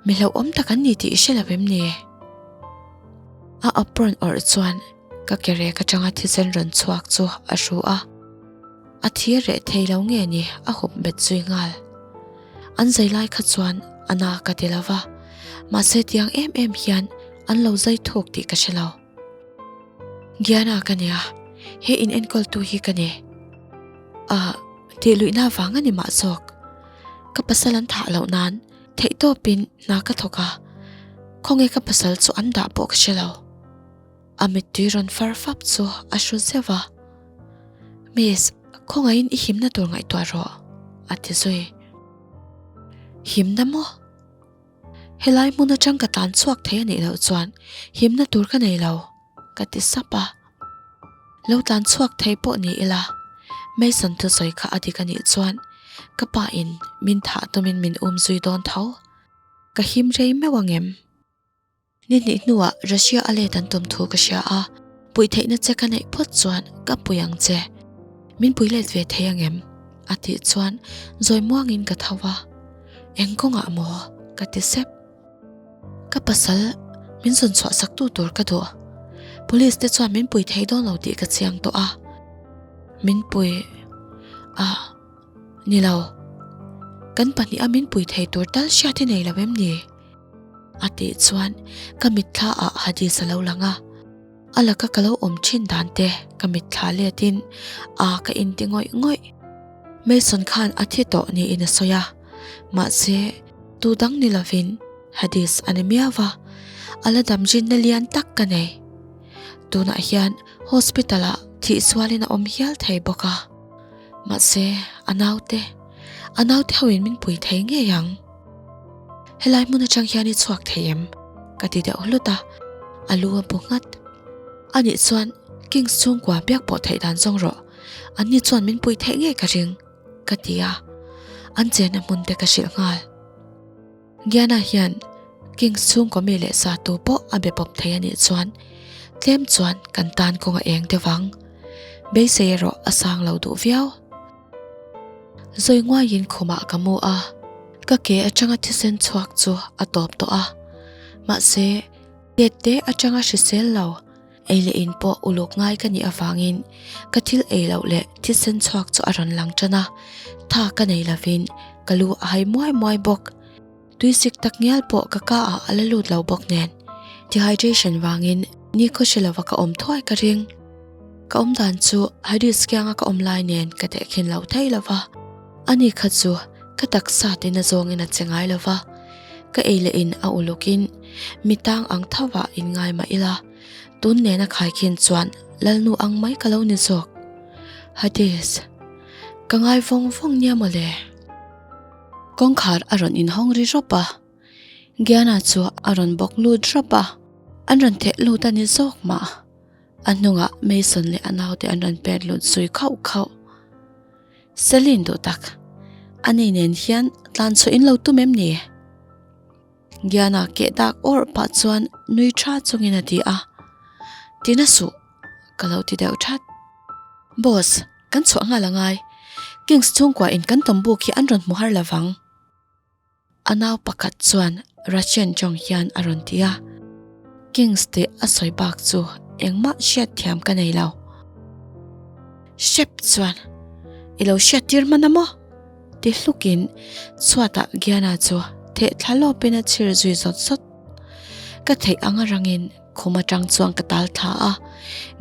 mi hlauhawm tak an ni tih i hre lo em ni? A apron awrh chuan Ka ke rek atanga thisen rawn chhuak chu a hru a, a thi reh thei lo nge ni a hup bet zui nghal. An zai lai kha chuan a na ka ti lo va, mahse tiang em em hian an lo zai thuk tih ka hre lo. Gianna ka nia, he in enkawltu hi ka ni. Ah, tih luihna vang a ni mah zawk. Ka pasal an thah loh nan theihtawpin hna ka thawk a, khawnge ka pasal chu an dah pawh ka hre lo. A mittui rawn far fap chu a hru zeuh a, Miss, khawngaihin i himna tur ngaihtuah rawh, a ti zui. Himna maw? Helai hmun atang ka tlan chhuak thei a nih loh chuan himna tur ka nei lo, ka ti sap a. Lo tlan chhuak thei pawh ni ila, Mason thusawi kha a dik a nih chuan. Ka pa in min thah tumin min um zui dawn tho. Ka him rei meuh ang em? Ni hnih hnuah Russia a let an tum thu ka hria a, puih theihna che ka neih phawt chuan ka pui ang che. Min pui let ve thei ang em? A tih chuan zawi muangin ka tho a, Eng kawngah maw? ka ti sep. Ka pasal min zawn chhuah sak tu tur ka duh. Police te chuan min pui thei dawn lo tih ka chiang tawh a. Min pui a ni lo. Kan pahniha min pui thei tur tal hriat hi nei lo em ni? A tih chuan ka mitthla ah Hadis a lo lang a. A laka ka lo awm thin dan te ka mitthla let in a ka inti ngawih ngawih. Mason khan a thi tawh niin a sawi a, mahse tu dang ni lovin Hadis a ni miau va, a la dam rinna lian tak ka nei. Tunah hian hospital ah thih sualin a awm hial thei bawk a, mahse a naute, a naute ho in min pui thei ngei ang. Helai hmun atang hian i chhuak thei em? Ka ti deuh hlut a, a lu a bu nghat. Anih chuan Kings chhungkua biak pawh theih dan zawng rawh, anni chuan min pui theih ngei ka ring, ka ti a, an chenna hmun te ka hrilh nghal. Gianna hian Kings chhungkaw mi leh sa tu pawh a be pawp thei anih chuan tlem chuan kan tan kawng a eng deuh ang. Beisei erawh a sang lo duh viau. Zawi nguaiin khumah ka mu a, ka ke atanga thisen chhuak chu a tawp tawh a, mahse tet te atanga hrisel lo ei leh in pawh uluk ngai ka nih avangin ka thil ei loh leh thisen chhuak chu a rawn lang tan a, tha ka nei lovin ka lu a hai muai muai bawk. Tuisik tak ngial pawh ka ka ah a la lut lo bawk nen dehydration vangin ni khaw hre lova ka awm thuai ka ring. Ka awm dan chu Hades kianga ka awm lai nen ka tehkhin lo thei lova, ani kha chu ka taksa tina zawngin a che ngai lova, ka ei leh in a ulukin mi tang ang tho ah in ngai mah ila, tun nena khaikhin chuan Lalnu ang mai ka lo ni zawk. Hades, ka ngai vawng vawng nia mawle. Kawngkhar a rawn inhawng ri rawp a, Gianna chu a rawn bawk lut rawp a, an rawn theh lut a ni zawk mah. A hnungah Mason leh a naute an rawn pet lut zui khauh khauh. Celine duh tak, ani nen hian tlan chhuah in lo tum em ni? Gianna keh dak awrh pah chuan nui tha chungin a ti a, Tina suh, ka lo ti deuh that. Boss, Kan chhuah nghal a ngai. Kings chhungkua in kan tawm buk hi an rawn hmu har lo vang. A nau pakhat chuan Russian tawng hian a rawn ti a. Kings tih a sawi bak chu engmah hriat thiam ka nei lo. Hrep chuan i lo hriat tir hman a maw? Ti hlukin chhuatah Gianna chu theh thla lawpin a chhir zui zawt zawt. Ka theih anga rangin Khum atang chuan ka tal thla a,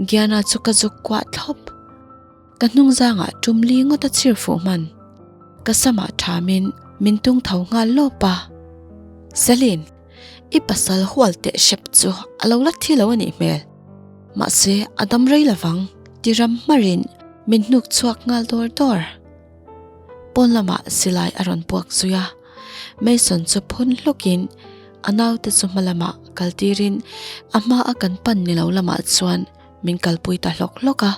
Gianna chu ka zuk kuah thlawp. Ka hnung zangah tum li ngawt a chhir fuh hman. Ka samah thamin min tung tho nghal lawp a. Celine, i pasal hual teh hrep chu a lo la thi lo a nih hmel. Mahse, a dam rei lovang ti ram hmarin min hnuk chhuak nghal dawr dawr. Pawn lamah silai a rawn puak zui a, Mason chu phun hlukin a naute chu hma lamah kal tirin a hma a kan pan ni lo lamah chuan min kalpui ta hlawk hlawk a,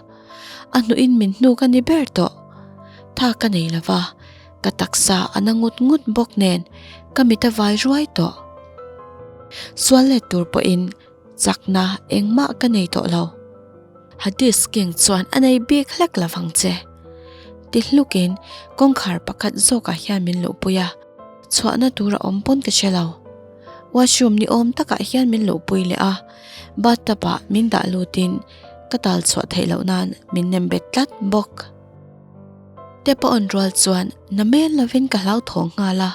a hnuhin min hnuk a ni ber tawh. Tha ka nei lo va, ka taksa a na ngut ngut bawk nen ka mit a vai ruai tawh. Sual let tur pawhin Chakna engmah ka nei tawh lo. Hadis King chuan a nei bik hlek lo vang che. Ti hlukin kawngkhar pakhat zawkah hian min luhpui a, chhuahna tur a awm pawn ka hre lo. Washroom ni awm takah hian min luhpui leh a, bathtub ah min dah lutin ka tal chhuah theih loh nan min nem bet tlat bawk. Tap a on rual chuan na mel lovin ka hlauthawng nghal a,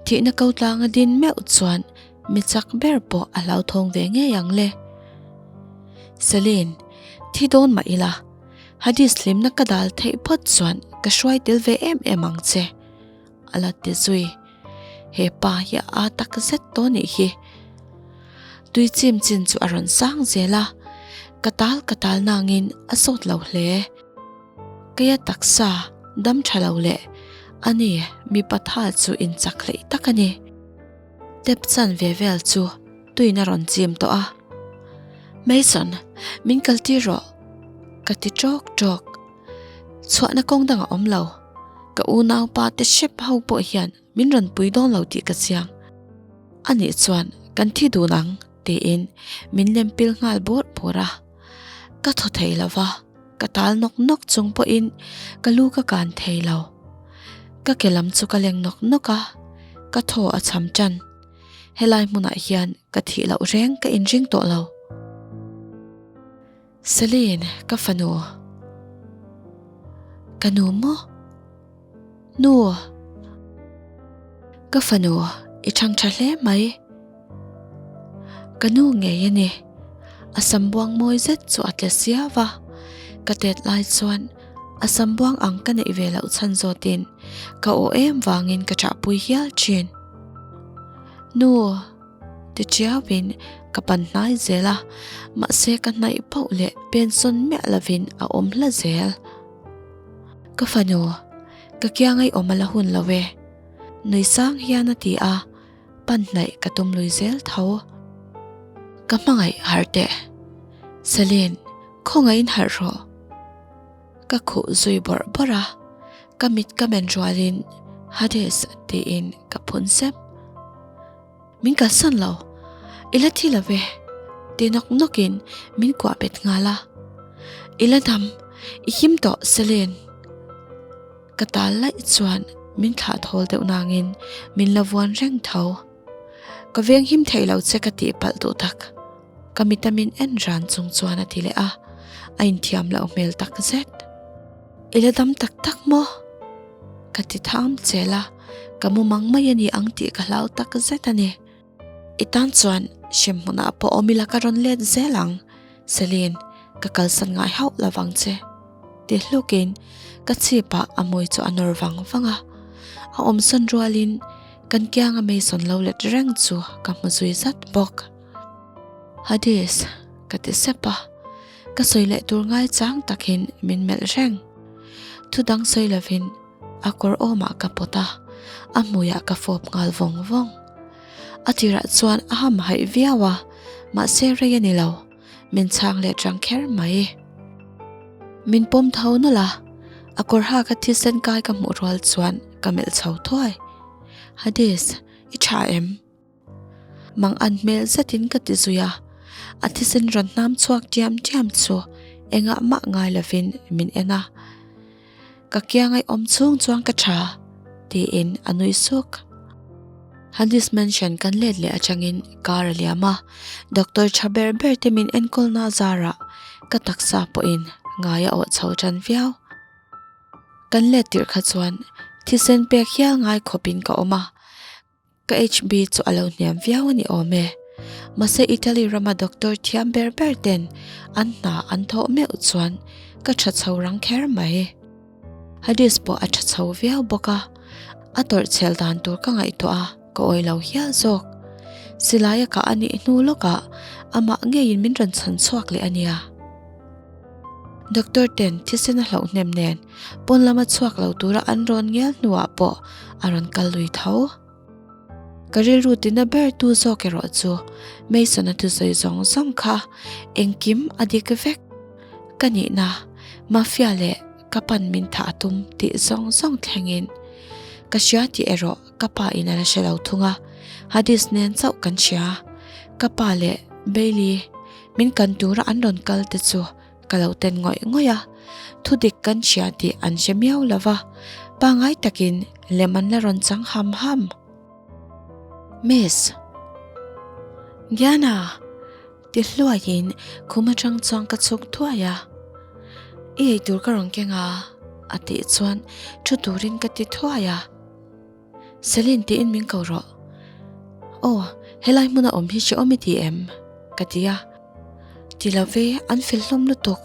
thihna ko tlanga din meuh chuan Mi chak ber pawh a hlauthawng ve ngei ang le. Celine, thi dawn mah ila, Hadis hlimna ka dal theih phawt chuan ka hruai tel ve em em ang che, a la ti zui. He pa hi a aa tak zet tawh nih hi. Tui chim chin chu a rawn sang zel a, ka tal ka tal nangin a sawt lo hle. Keia taksa dam tha lo leh ani mipa tha chu inchak hleih tak a ni. Tep chan ve vel chu tuin a rawn chim tawh a. Mason, min kal tir rawh, ka ti tawk tawk. Chhuahna kawng dang a awm lo. Ka unaupa te hrep ho pawh hian min rawn pui dawn lo tih ka chiang. Anih chuan kan thi dun ang tiin min lem pil nghal bawrh bawrh a. Ka thaw thei lo va, ka tal nawk nawk chung pawhin ka lu ka kan thei lo. Ka ke lam chu ka leng nawk nawk a, ka thaw a cham tan. Helai hmunah hian ka thih loh reng ka inring tawh lo. Celine, ka fanu. Ka nu maw? Nu. Ka fanu, i chhang tha hle mai. Ka nu ngei a ni. A sam buang mawi zet chu a tle siau va. Ka tet lai chuan a sam buang ang ka neih ve loh chhan zawtin ka aw em vangin ka chahpui hial thin. Nu. Ti chiauin ka pan hnai zel a, mahse ka hnaih pauh leh pensawn miah lovin a awm hla zel. Ka fanu, ka kiang ei awm a la hun lo e, nui sang hian a ti a, pan hnaih ka tum lui zel tho. Ka hmangaih harh teh, Celine, khawngaihin harh rawh. Ka khuh zui bawrh bawrh a, ka mit ka men rualin Hades tiin ka phun sep. Min kalsan lo, i la thi lo ve, ti nawk nawkin min kuah bet nghal a. I la dam, i him tawh Celine. Ka tal laih chuan min thlah thawl deuh nangin min la vuan reng tho. Ka veng him thei lo che ka tih palh duh tak. Ka mita min en ran chung chuan a ti leh a, a inthiam loh hmel tak zet. I la dam tak tak maw? Ka ti tham chel a, ka mu mang mai a ni ang tih ka hlau tak zet a ni. I tan chuan hrem hmunah pawh awm ila ka rawn let zel ang, Celine, ka kalsan ngai hauh lo vang che. Ti hlukin ka chhipah a hmui chu a nawr vang vang a, a awmsawn rualin kan kianga Mason lo let reng chu ka hmu zui zat bawk. Hades, ka ti sep a, ka sawi leh tur ngai chang takin min melh reng. Thu dang sawi lovin a kawr awmah ka pawt a, a hmuiah ka fawp nghal vawng vawng. A tirah chuan a ham haih viau a, mahse rei a ni lo, min chhang leh rang kher mai. Min pawm tho nawlh a, a kawr haka thisen kai ka hmuh rual chuan ka melh chho thuai. Hades, i tha em? Mang an hmel zetin ka ti zui a, a thisen rawn hnam chhuak tiam tiam chu engah mah ngai lovin min en a. Ka kiangai awm chhung chuan ka tha, tiin a nui suk. Hadis Mansion kan let leh atangin car a liam a, doctor tha ber ber te min enkawlna zarah ka taksa pawhin ngai a awh chho tan viau. Kan let tirh kha chuan thisen pek hial ngai khawpin ka awm a. Ka HB chu a lo hniam viau a ni awm e. Mahse Italy rama doctor thiam ber ber ten an hna an thawh meuh chuan ka tha chho rang kher mai. Hadis pawh a tha chho viau bawk a, a tawrh chhel dan tur ka ngaihtuah a, ka awih lo hial zawk. Silaia kah a nih hnu lawkah amah ngeiin min rawn chhan chhuak leh a nia. Doctor ten thisen a hlauh hnem nen pawn lama chhuak lo tura an rawn ngial hnuah pawh a rawn kal lui tho. Ka rilru tina ber tu zawk erawh chu Mason-a thusawi zawng zawng kha engkim a dik vek. Ka nihna, Mafia leh ka pan min thah a tum tih zawng zawng thlengin ka hria tih erawh ka pa in a la hre lo thung a, Hadis nen chauh kan hria. Ka pa leh Bailey Min kan tura an rawn kal te chu ka lo ten ngawih ngawih a, thudik kan hria tih an hre miau lo va, pangngai takin lem an la rawn chang ham ham. Miss. Gianna! Ti hluaiin khum atang chuan ka chhuk thuai a, I eitur ka rawn keng a, a tih chuan thu turin ka ti thuai a. Celine tiin min ko rawh. Aw, helai hmuna awm hi hrehawm i ti em? Ka ti a. Ti lo ve, an fel hlawm lutuk.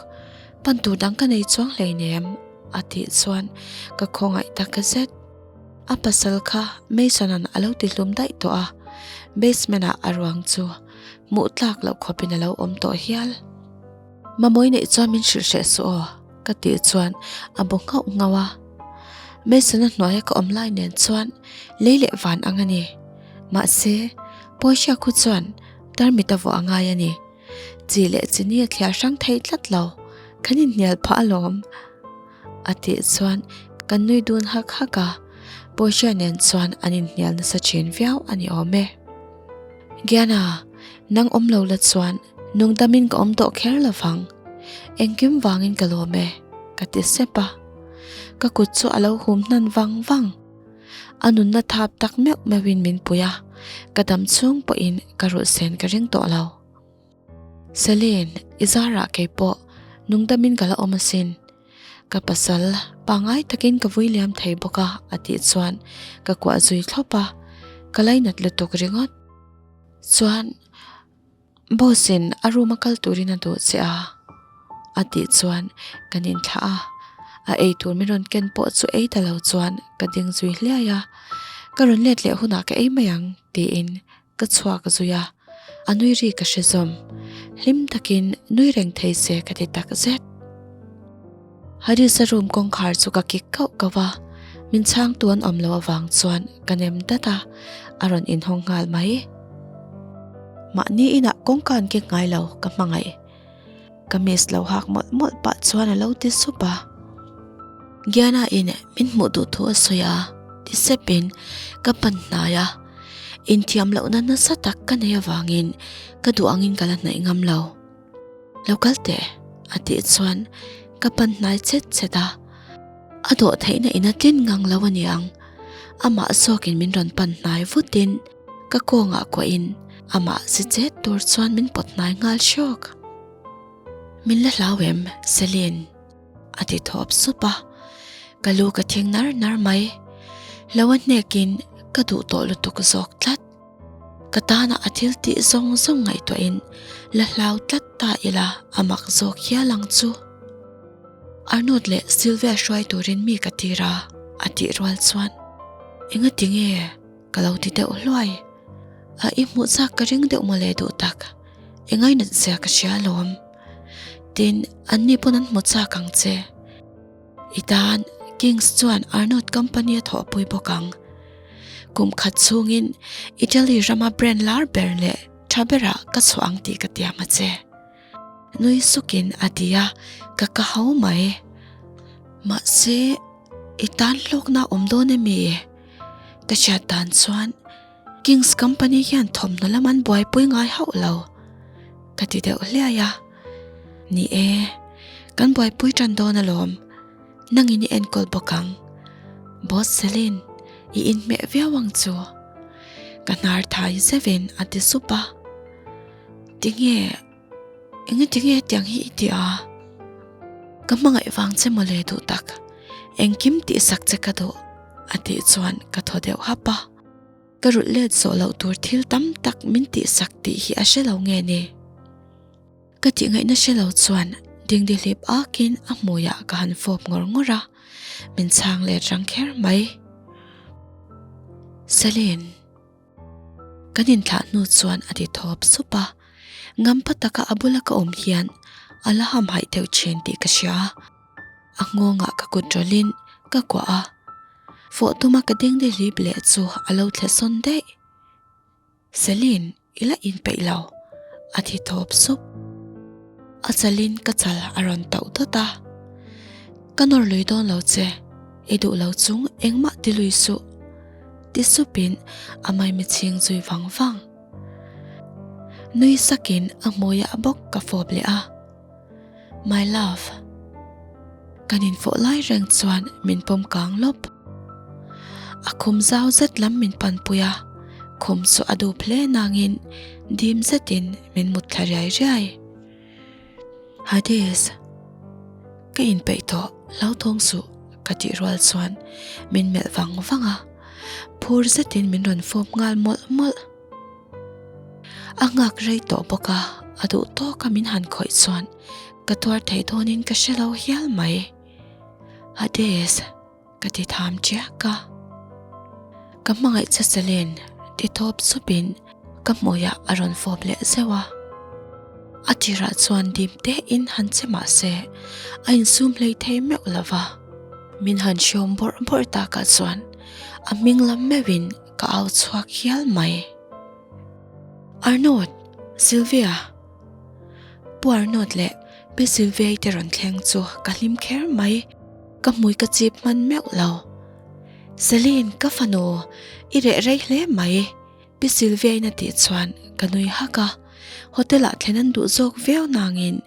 Pan tur dang ka nei chuang hleinem, a tih chuan ka khawngaih tak zet. A pasal kha Mason-a'n a lo ti hlum daih tawh a, basement-ah a ruang chu hmuh tlak loh khawpin a lo awm tawh hial. Mamawi neih chuan min hrilh hreh suh aw, ka tih chuan a bu nghauh nghauh a. Mason-a hnuaia ka awm lai nen chuan lei leh van ang a ni. Mahse, Pawihria khu chuan tarmit a vuah a ngai a ni. Chi leh chini a thliar hrang thei tlat lo, kan inhnial phah alawm, a tih chuan. Kan nui dun hak hak a, Portia nen chuan an inhnial nasa thin viau a ni awm e. Gianna, nang awm lo la chuan nungdamin ka awm tawh kher lo vang. Engkim vangin ka lawm e, ka ti sep a. Ka kut chu a lo hum hnan vang vang. A nunna thap tak meuh meuhin min pui a, ka dam chhung pawhin ka rulhsen ka ring tawh lo. Celine, i zarah kei pawh nungdamin ka la awm asin. Ka pasal, pangngai takin ka vui liam thei bawk a, a tih chuan ka kuah zui thlawp a, ka lainat lutuk ringawt. Chuan, boss in a room a kal turin a duh che a, a tih chuan kan inthlah a. A ei tur min rawn ken pawh chu ei ta lo chuan ka ding zui hliai a, ka rawn let leh hunah ka ei mai ang tiin Ka chhuak zui a, a nui ri ka hre zawm. Hlim takin nui reng thei se ka ti tak zet. Harisa room kawngkhar chu ka kik kauh kauh a, min chhangtu an awm loh avang chuan ka nem dat a, a rawn inhawng nghal mai. Mahni inah kawngka an kek ngai lo, ka hmangaih. Ka miss lo hak mawlh mawlh pah chuan a lo ti sup a. Gianna in min hmuh duh thu a sawi a, ti sep in ka pan hnai a. Inthiam lohna nasa tak ka nei avangin ka duh angin ka la hnaih ngam lo. Lo kal teh a tih chuan ka pan hnai chet chet a. A dawh theihna in a tlin ngang lo aniang. Amah zawkin min rawn pan hnai vutin Ka kawngah kuahin amah si chet tur chuan min pawt hnai nghal hrawk. Min la hlau em, Celine? a ti thawp sup a, ka lu ka thing nar nar mai. Lo a hnekin ka duh tawh lutuk zawk tlat. Ka tana a thil tih zawng zawng ngaihtuahin la hlau tlat ta ila a mak zawk hial ang chu. Arnold leh Sylvia hruai turin mi ka tir a, a tih rual chuan, Engati nge? Ka lo ti deuh hluai. A i hmuh chak ka ring deuh mawle duh tak. Engai nat zia ka hria alawm. Tin, anni pawn an hmu chak ang che. I tan Kings chuan Arnold Company a thawhpui bawk ang. Kum khat chhungin Italy rama brand lar ber leh tha berah ka chhuah ang tih ka tiam a che. Nui sukin a ti a, ka ka hau mai. Mahse, i tan hlawkna awm dawn emi? Ka hriat dan chuan Kings Company hian thawmhnaw lam an buaipui ngai hauh lo ka ti deuh hliai a. Ni e, kan buaipui tan dawn alawm, nangin i enkawl bawk ang. Boss Celine, i inhmeh viau ang chu. Ka hnar thai zeuhin a ti sup a. Tinge? Enge tinge hetiang hi i ti a? Ka hmangaih vang che mawle duh tak, engkim tihsak che ka duh a tih chuan ka thaw deuh hap a. Ka rulh let zawh loh tur thil tam tak min tihsak tih hi a hre lo nge ni? Ka tihngaihna hre lo chuan dingdihlip akin a hmuiah ka han fawp ngawr ngawr a, min chhang let rang kher mai. Celine. Kan inthlah hnu chuan a ti thawp sup a, ngampa taka a bula ka awm hian a la hamhaih deuh thin tih ka hria. A nghawngah ka kut rawlhin ka kuah a, fawh tuma ka ding dihlip leh chu a lo thle sawn daih. Celine, i la inpeih lo, a ti thawp sup. A chalin ka chal a rawn tauh dawt a, Ka nawr lui dawn lo che, i duh lo chung engmah ti lui suh. Ti supin a maimi chhing zui vang vang. Nui sakin a hmuiah bawk ka fawp leh a, My love. Kan infawh lai reng chuan min pawm kang lawp. A khum zau zet lam min panpui a, khum chu a dup hle nangin dim zetin min mut thla riai riai. Hades, ka inpeih tawh hlauthawng suh ka tih rual chuan min melh vang vang a, phur zetin min rawn fawp nghal mawlh mawlh. A nghak rei tawh bawk a, a duh tawka min han khawih chuan ka tuar thei dawnin ka hre lo hial mai. Hades. Ka ti tham chiak a. Ka hmangaih che Celine ti thawp supin ka hmuiah a rawn fawp leh zeuh a. A tirah chuan dim tein han che mah se a insum hlei thei meuh lo va. Min han hriawm bawrh bawrh takah chuan a hming lam meuhin ka au chhuak hial mai. Arnold! Sylvia! Pu Arnold leh Pi Sylvia-i te rawn thleng chu ka hlim kher mai. Ka hmui ka chip hman meuh lo. Celine, ka fanu, i reh rei hle mai. Pi Sylvia-in a tih chuan ka nui hak a, hotel-ah thlen an duh zawk viau nangin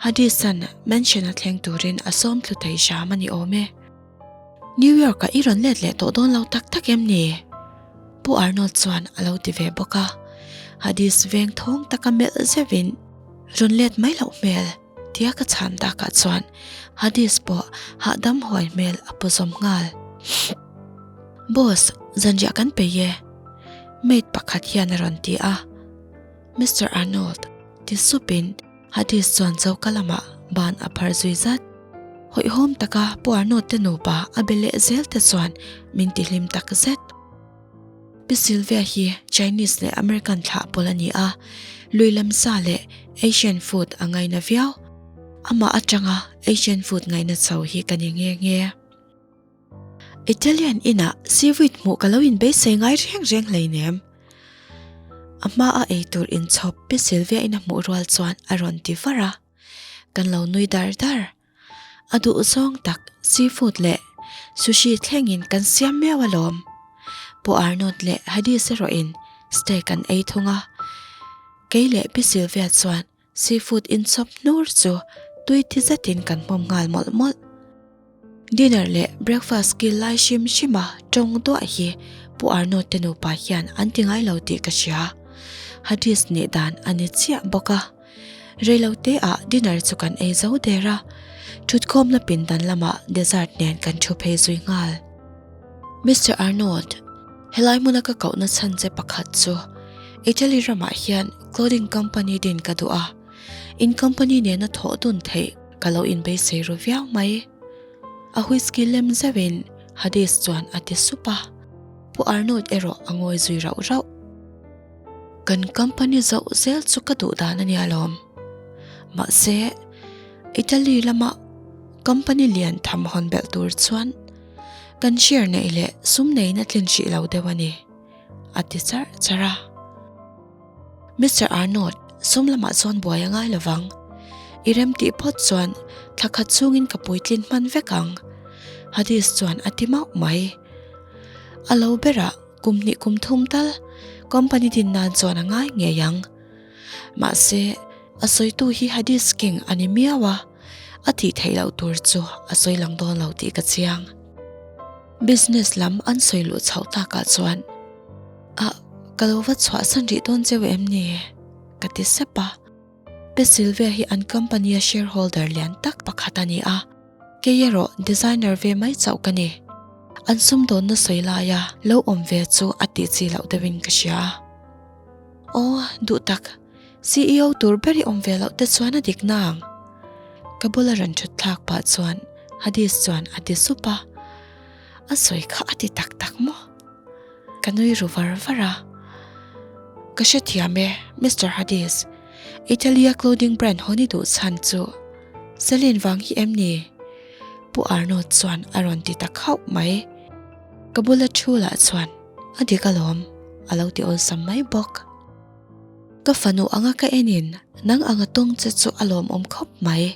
Hadis-a'n mansion-a thleng turin a sawm thlu thei hram a ni awm e. New York-ah i rawn let leh tawh dawn lo tak tak em ni? Pu Arnold chuan a lo ti ve bawk a, Hadis veng thawng taka melh zeuhin rawn let mai loh hmel tia ka chhan takah chuan Hadis pawh hahdam huai hmel a pu zawm nghal. Boss, zanriah kan peih e. Maid pakhat hian a rawn ti a. Mister Arnold, ti supin Hadis chuan choka lamah ban a phar zui zat. Hawihhawm taka Pu Arnold te nupa a be leh zel te chuan min ti hlim tak zet. Pi Sylvia hi Chinese leh American thlah pawl a ni a, lui lam sa leh Asian food a ngaina viau. Amah atanga Asian food ngaina chho hi ka ni nghe nghe. Italian inah seaweed hmuh ka lo inbeisei ngai reng reng hleinem. A hma a eitur inchhawp Pi Sylvia in a hmuh rual chuan a rawn ti var a, kan lo nui dar dar. A duh zawng tak seafood leh sushi thlengin kan siam miau alawm. Pu Arnold leh Hadis erawhin steak an ei thung a, kei leh Pi Sylvia chuan Seafood inchawp hnur chu tui thi zetin kan hmawm nghal mawlh mawlh. Dinner leh breakfast kil lai hrim hrima tawng duah hi Pu Arnold te nupa hian an ti ngai lo tih ka hria. Hadis nih dan a ni chiah bawk a. Reilote ah dinner chu kan ei zo der a, thutkhawmna pindan lamah dessert nen kan thu phei zui nghal. Mister Arnold, helai hmuna ka kohna chhan che pakhat chu Italy ramah hian clothing company din ka duh a, in company nena thawh dun theih ka lo inbeisei ru viau mai. A whisky lem zeuhin Hadis chuan a ti sup a, Pu Arnold erawh a ngawi zui rauh rauh. Kan company zoh zel chu ka duh dan a nia lawm. Mahse, Italy lama company lian tham hawn belh tur chuan Kan share neih leh sum neiin a tlin hrih lo deuh a ni, a ti charh charh a. Mister Arnold, sum lamah chuan buai a ngai lovang. I rem tih phawt chuan thla khat chhungin ka puitlin hman vek ang, Hadis chuan a ti mauh mai. A lo berah kum hnih kum thum tal company din nan chuan a ngai ngei ang. Mahse, a sawitu hi Hadis King a ni miau a. A tih theih loh tur chu a sawi lang dawn lo tih ka chiang. Business lam an sawi luh chhoh takah chuan Ah, ka lo va chhuahsan rih dawn cheu em ni? ka ti sep a. Pi Sylvia hi an company a shareholder lian tak pakhat a ni a, kei erawh designer ve mai chauh ka ni. An sumdawnna sawi laia lo awm ve chu a tih chi loh deuhin ka hria. Aw, duh tak. CEO tur ber i awm ve loh te chuan a dik nang. Ka bula rawn thut thlak pah chuan Hadis chuan a ti sup a, a sawi kha a ti tak tak maw? Ka nui ru var var a. Ka hrethiam e, Mister Hadis, Italy-a clothing brand hawn i duh chhan chu Celine vang hi em ni? Pu Arnold chuan a rawn ti ta khauh mai. Ka bula thu lah chuan a dik alawm a lo ti awlsam mai bawk. Ka fanu anga ka enin nang anga tawng che chu a lawmawm khawp mai.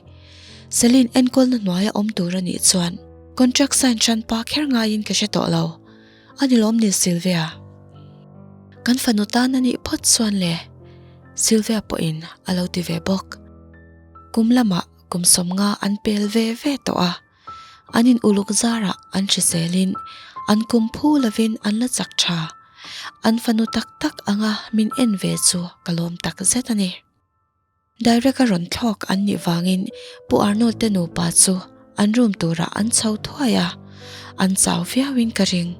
Celine enkawlna hnuaia awm tur a nih chuan contract sign hran pa kher ngaiin ka hre tawh lo. A ni lawm ni Sylvia? Kan fanu tan a nih phawt chuan le Sylvia pawhin a lo ti ve bawk. Kum lamah kum 50 an pel ve ve tawh a. An in uluk zarah an hriselin an kum phu lovin an la chak tha. An fanu tak tak anga min en ve chu ka lawm tak zet a ni. Direct a rawn thlawk an nih vangin Pu Arnold te nupa chu an room turah an chho thuai a, an chau viauin ka ring.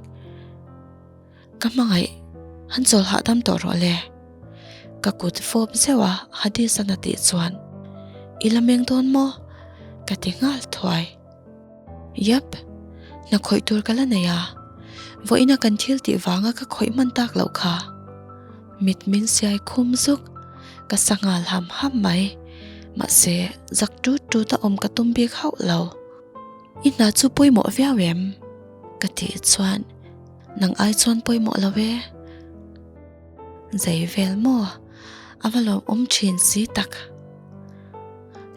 Ka hmangaih, han chawl hahdam tawh rawh le. Ka kut fawp zeuh a Hadis-an a tih chuan, I la meng dawn maw? Ka ti nghal thuai. Yep, hna khawih tur ka la nei a, vawiina kan thil tih vanga ka khawih hman tak loh kha. Mit min siai khum zuk, ka sa nghal ham ham mai. Mahse, zak tut tut a awm ka tum bik hauh lo. I hna chu pawimawh viau em? Ka tih chuan, Nang ai chuan pawimawh lo e. Zei vel maw? A va lawmawm thin si tak.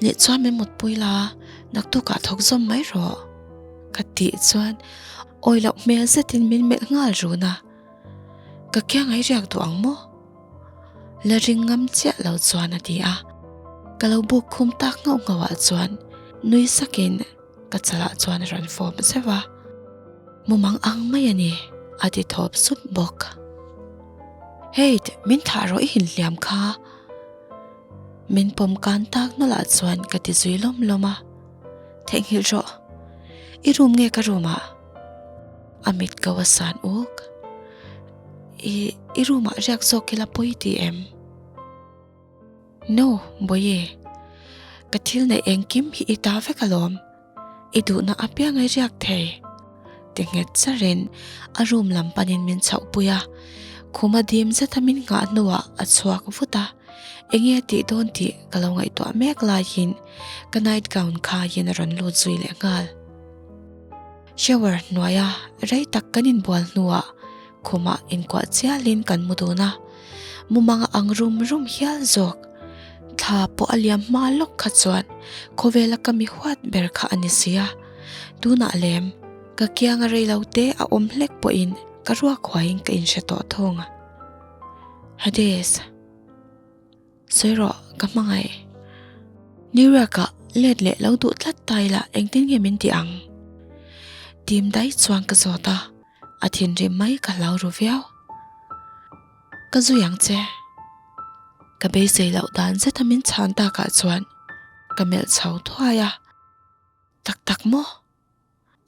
Nih chuan min mutpui la, naktukah thawk zawm mai rawh. Ka tih chuan awi loh hmel zetin min melh nghal run a, Ka kiang ai riak duh ang maw? La ring ngam chiah lo chuan a ti a, ka lo buk khum tak nghauh nghauh ah chuan nui sakin ka chalah chuan a rawn fawp zeuh a, Mumang ang mai a ni a ti thawp sup bawk. Hey, min thah rawh i inhliam kha. Min pawm kan tak nawlh ah chuan ka ti zui lawm lawm a. Theihnghilh rawh. I room nge ka room ah? A mit ko a san uk. I, i room ah riak zawk ila pawi ti em? No, Bawihi. Ka thil neih engkim hi i ta vek alawm. I duhna apiang i riak thei. Ti nghet charin a room lam panin min chhoh pui a. Khuma dim zeta min nghah hnuah a chhuak vut a. Enge a tih dawn tih ka lo ngaihtuah mek laiin ka night gown khaiin a rawn lut zui leh nghal. Shower hnuaia rei tak kan inbual hnuah khumah inkuah chialin kan mu dun a, mumanga ang rum rum hial zawk. Thla pawh a liam hma lawk kha chuan khawvela ka mi huat ber kha a ni si a, tunah lem ka kianga rei lo te a awm hlek pawhin ka ruak huaiin ka inhre tawh thung. Hades. Sawi rawh, ka hmangaih. New York-ah let leh lo duh tlat ta ila engtin nge min tih ang? Tim daih chuan ka zawt a, a thinrim mai ka hlau ru viau. Ka zui ang che. Ka beisei loh dan zeta min chhan takah chuan ka melh chho thuai a, Tak tak maw?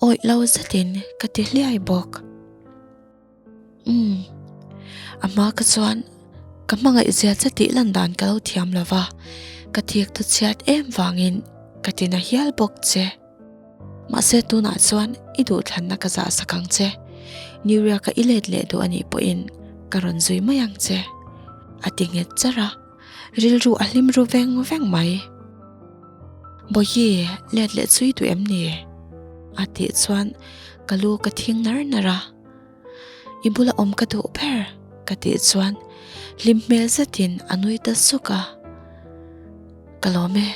Awih lo zetin ka ti hliai bawk. Umm, a hma ka chuan ka hmangaih zia che tih lan dan ka lo thiam lo va, ka thik thu chhiat em vangin ka ti na hial bawk che. Mahse tunah chuan i duhthlanna ka zah sak ang che, New York-a i let leh duh anih pawhin ka rawn zui mai ang che, a ti nghet charh a. Rilru a hlim ru veng veng mai. Bawihi, let leh chui duh em ni? A tih chuan ka lu ka thing nar nar a. I bula awm ka duh ber ka tih chuan hlim hmel zetin a nui ta suk a. Ka lawm e,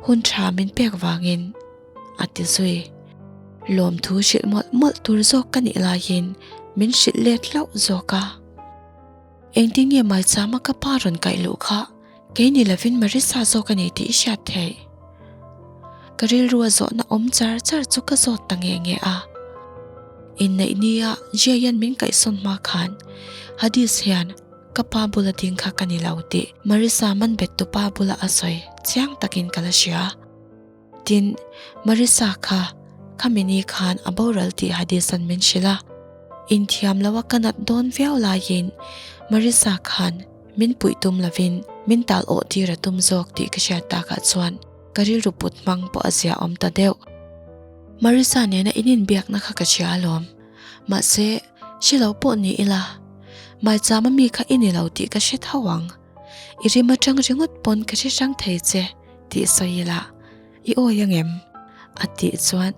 hun tha min pek vangin a ti zui. Lawmthu hrilh mawlh mawlh tur zawk ka nih laiin min hrilh let hlauh zawk a. Engtin nge Maichama ka pa rawn kaih luh kha kei ni lovin Marissa zawk a ni tih i hriat theih? Ka rilru a zawhna awm char char chu ka zawt ta nge nge a. Inneih nia Jay-a'n min kaihsawn hma khan Hadis hian ka pa bula ding kha ka ni lo tih Marissa man bettu pa bula a sawi chiang takin ka la hria. Tin, Marissa kha khami ni khan a boral tih Hadisan min hrilh a. Inthiam lo a ka nat dawn viau laiin Marissa khan min puih tum lovin min tal awh tir a tum zawk tih ka hriat takah chuan ka rilru put hmang pawh a zia awm ta deuh. Marissa nena in inbiakna kha ka hria alawm. Mahse, hre lo pawh ni ila, Maichama mi kha i ni lo tih ka hre tho ang. I rim atang ringawt pawn ka hre hrang thei che. Tih sawi ila, i awi ang em? A tih chuan,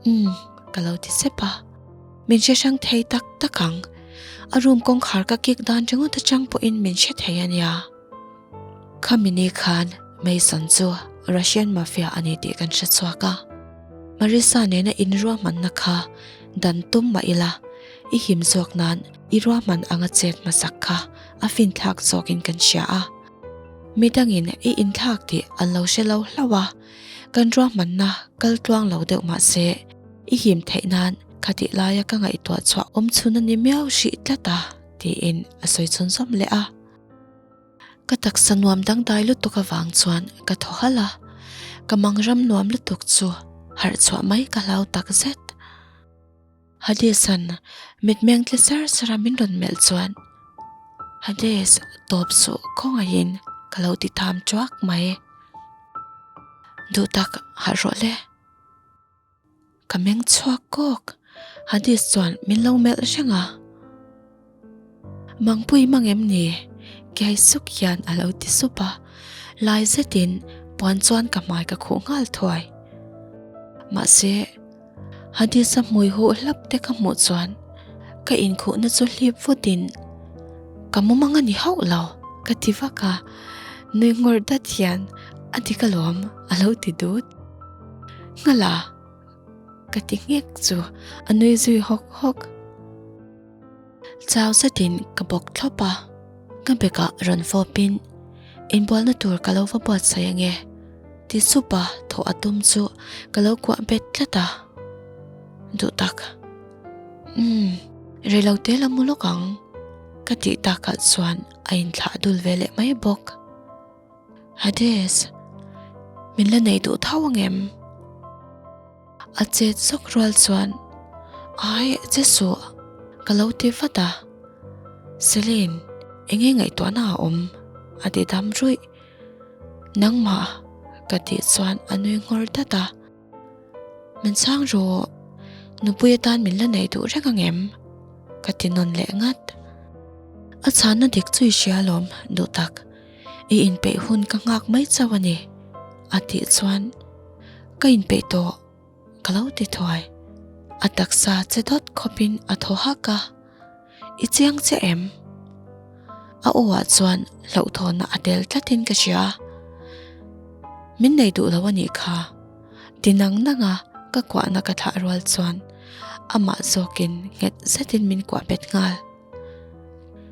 Umm, ka lo ti sep a. Min hre hrang thei tak tak ang. A room kawngkhar ka kik dan ringawt atang pawhin min hre thei a nia. Khami ni khan Mason chu Russian Mafia a ni tih kan hre chhuak a. Marissa nena inruahmanna kha dan tum mah ila, i him zawk nan i ruahman anga chet hmasak kha a finthlak zawkin kan hria a. Midangin i inthlak tih an lo hre lo hlauh a, kan ruahmanna kal tluang lo deuh mah se, i him theih nan khatih laia ka ngaihtuah chhuah awm chhun a ni miau hrih tlat a, tiin a sawi chhun zawm leh a. Ka taksa nuam dangdai lutuk avang chuan ka thaw halh a, ka mangram nuam lutuk chu harh chhuah mai ka hlau tak zet. Hades-a'n mitmeng tle sar sar a min rawn melh chuan, Hades, tawp suh khawngaihin ka lo ti tham tuak mai. Duh tak harh rawh le. Ka meng chhuak kawk, Hades chuan min lo melh reng a. Mangpui mang em ni? Kiai suk hian a lo ti sup a, lai zetin puan chuan ka hmai ka khuh nghal thuai. Mahse, Hadis-a hmui huh hlap te ka hmuh chuan ka inkhuhna chu hlip vutin ka mumang a ni hauh lo ka ti vak a, nui ngawr dat hian a dik alawm a lo ti dut. Nghala! Ka ti nghek chu a nui zui hawk hawk. Chau zetin ka bawk thlawp a, ka bekah rawn fawpin inbualna tur ka lo va buatsaih ange ti sup a thawh a tum chu ka lo kuah bet tlat a. Duh tak. Umm, reilo te la mu lawk ang ka tih takah chuan a inthlah dul ve leh mai bawk. Hades, min la nei duh tho angem? A chet zawk rual chuan, Ai, che suh, ka lo ti vat a. Celine, enge ngaihtuahna a awm? a ti dam ruih. Nangmah, ka tih chuan a nui nghawr dat a. Min chhang rawh, nupui atan min la nei duh reng angem? Ka ti nawn leh ngat. A chhanna dik chu i hria alawm, duh tak. I inpeih hun ka nghak mai chauh a ni, a tih chuan ka inpeih tawh ka lo ti thuai. A taksa che dawt khawpin a thaw hak a, I chiang chiah em? A aw ah chuan hlauhthawnna a tel tlatin ka hria. Min nei duh lo a nih kha. Ti nang nang a ka kuahna ka thlah rual chuan amah zawkin nghet zetin min kuah bet nghal.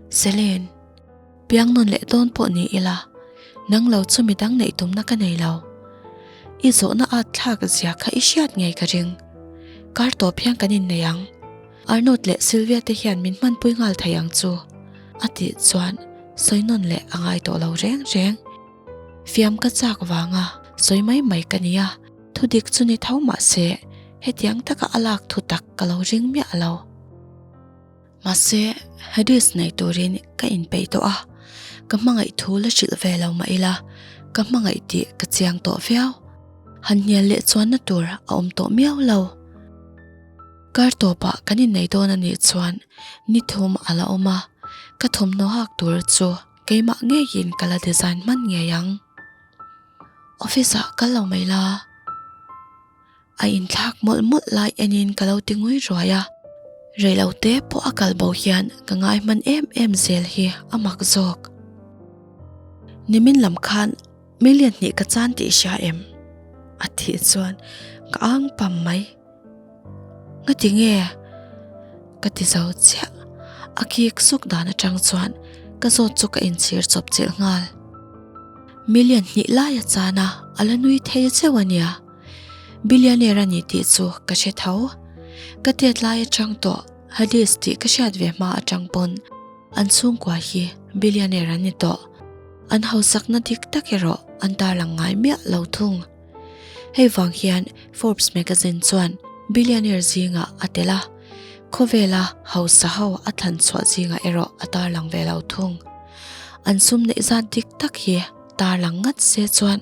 Celine. Piang nawn leh dawn pawh ni ila, nang lo chu midang neih tumna ka nei lo. I zawhna at thlak zia kha i hriat ngei ka ring. Kar tawp hian kan innei ang. Arnold leh Sylvia te hian min hmanpui nghal thei ang chu, a tih chuan sawi nawn leh a ngai tawh lo reng reng. Fiam ka chak vanga sawi mai mai ka nia, thudik chu ni tho mah se hetiang taka a lak thu tak ka lo ring miah lo. Mahse, Hades nei turin ka inpeih tawh a, ka hmangaih thu la hrilh ve lo mah ila, ka hmangaih tih ka chiang tawh viau. Han hnial leh chuanna tur a awm tawh miau lo. Kar tawpah kan innei dawn a nih chuan ni thum a la awm a, ka thawmhnaw hak tur chu keimah ngeiin ka la design hman ngei ang. Office ah kal lo mai la. A inthlak mawlh mawlh lai enin ka lo ti ngui ruai a, reilote pawh a kal bo hian ka ngai hman em em zel hi a mak zawk. Nimin lam khan million hnih ka chan tih hria em? A tih chuan ka ang pam mai. Ngati nge? Ka ti zo chiah. A kik suk dan atang chuan ka zawt chu ka inchhir chawp chilh nghal. Million hnih lai a chan a, a la nui thei cheu a nia. Billionaire a ni tih chu ka hre tho. Ka tiat lai atang tawh Hades tih ka hriat ve hma atang pawn an chhungkua hi billionaire an ni tawh. An hausakna dik tak erawh an tarlang ngai miah lo thung. Hei vang hian Forbes magazine chuan billionaire zingah a tel a, khawvela hausa ho a thlan chhuah zingah erawh a tarlang ve lo thung. An sum neih zat dik tak hi tarlang ngat se chuan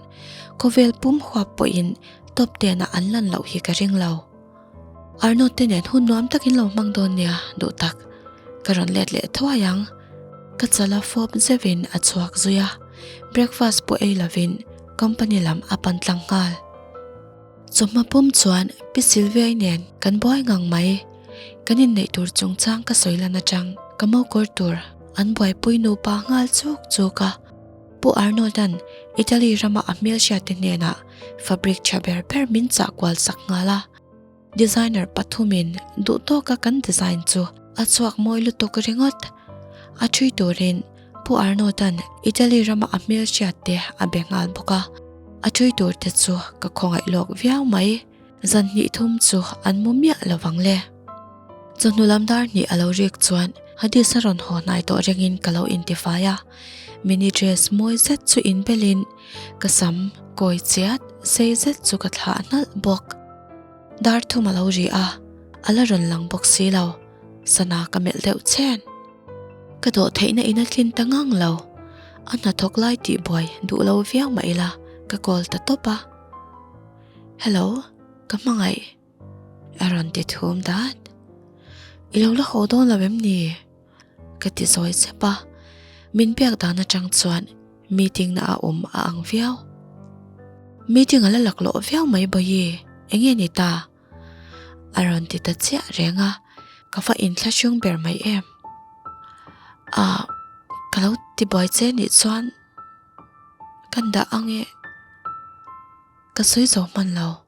khawvel pum huap pawhin top ten ah an lan loh hi ka ring lo. Arnold te nen hun nuam takin lo hmang dawn nia duh tak. Ka rawn let leh thuai ang. Ka chala fawp zeuhin a chhuak zui a, breakfast pawh ei lovin company lam a pan tlang nghal. Chawhma pum chuan Pi Sylvia-i nen kan buai ngang mai. Kan inneih tur chungchang ka sawi lan atang ka mokawr tur an buaipui nupa nghal chuk chuk a. Pu Arnold-a'n Italy rama a hmelhriatte hnenah fabric tha ber ber min chah kual sak nghal a. Designer pathumin duh tawka kan design chu a chhuak mawi lutuk ringawt. A thui turin Pu Arnold-a'n Italy rama a hmelhriatte a be nghal bawk a. A thui turte chu ka khawngaih lawk viau mai. Zan hnih thum chu an mu miah lo vang le. Chawhnu lam dar hnih a lo rik chuan Hadis a rawn haw hnai tawh rengin ka lo intifai a, mini dress mawi zet chu inbelin ka sam kawi chiat sei zet chu ka thlah hnalh bawk. Dar thum a lo ri a, a la rawn lang bawk si lo, sana ka melh deuh chen. Ka dawh theihna in a tlin ta ngang lo, a hnathawk lai tihbuai duh lo viau mah ila ka call ta tawp a. Hello, ka hmangaih a rawn ti thum dat. I lo la haw dawn lo em ni? Ka ti zawi chep a, min biak dan atang chuan meeting na a awm a ang viau. Meeting a la laklawh viau mai bawi, enge ni ta? A rawn ti ta chiah reng a, ka va inthlahrung ber mai em. Ah, ka lo ti buai che nih chuan kan dah ang e. Ka sawi zo hman lo.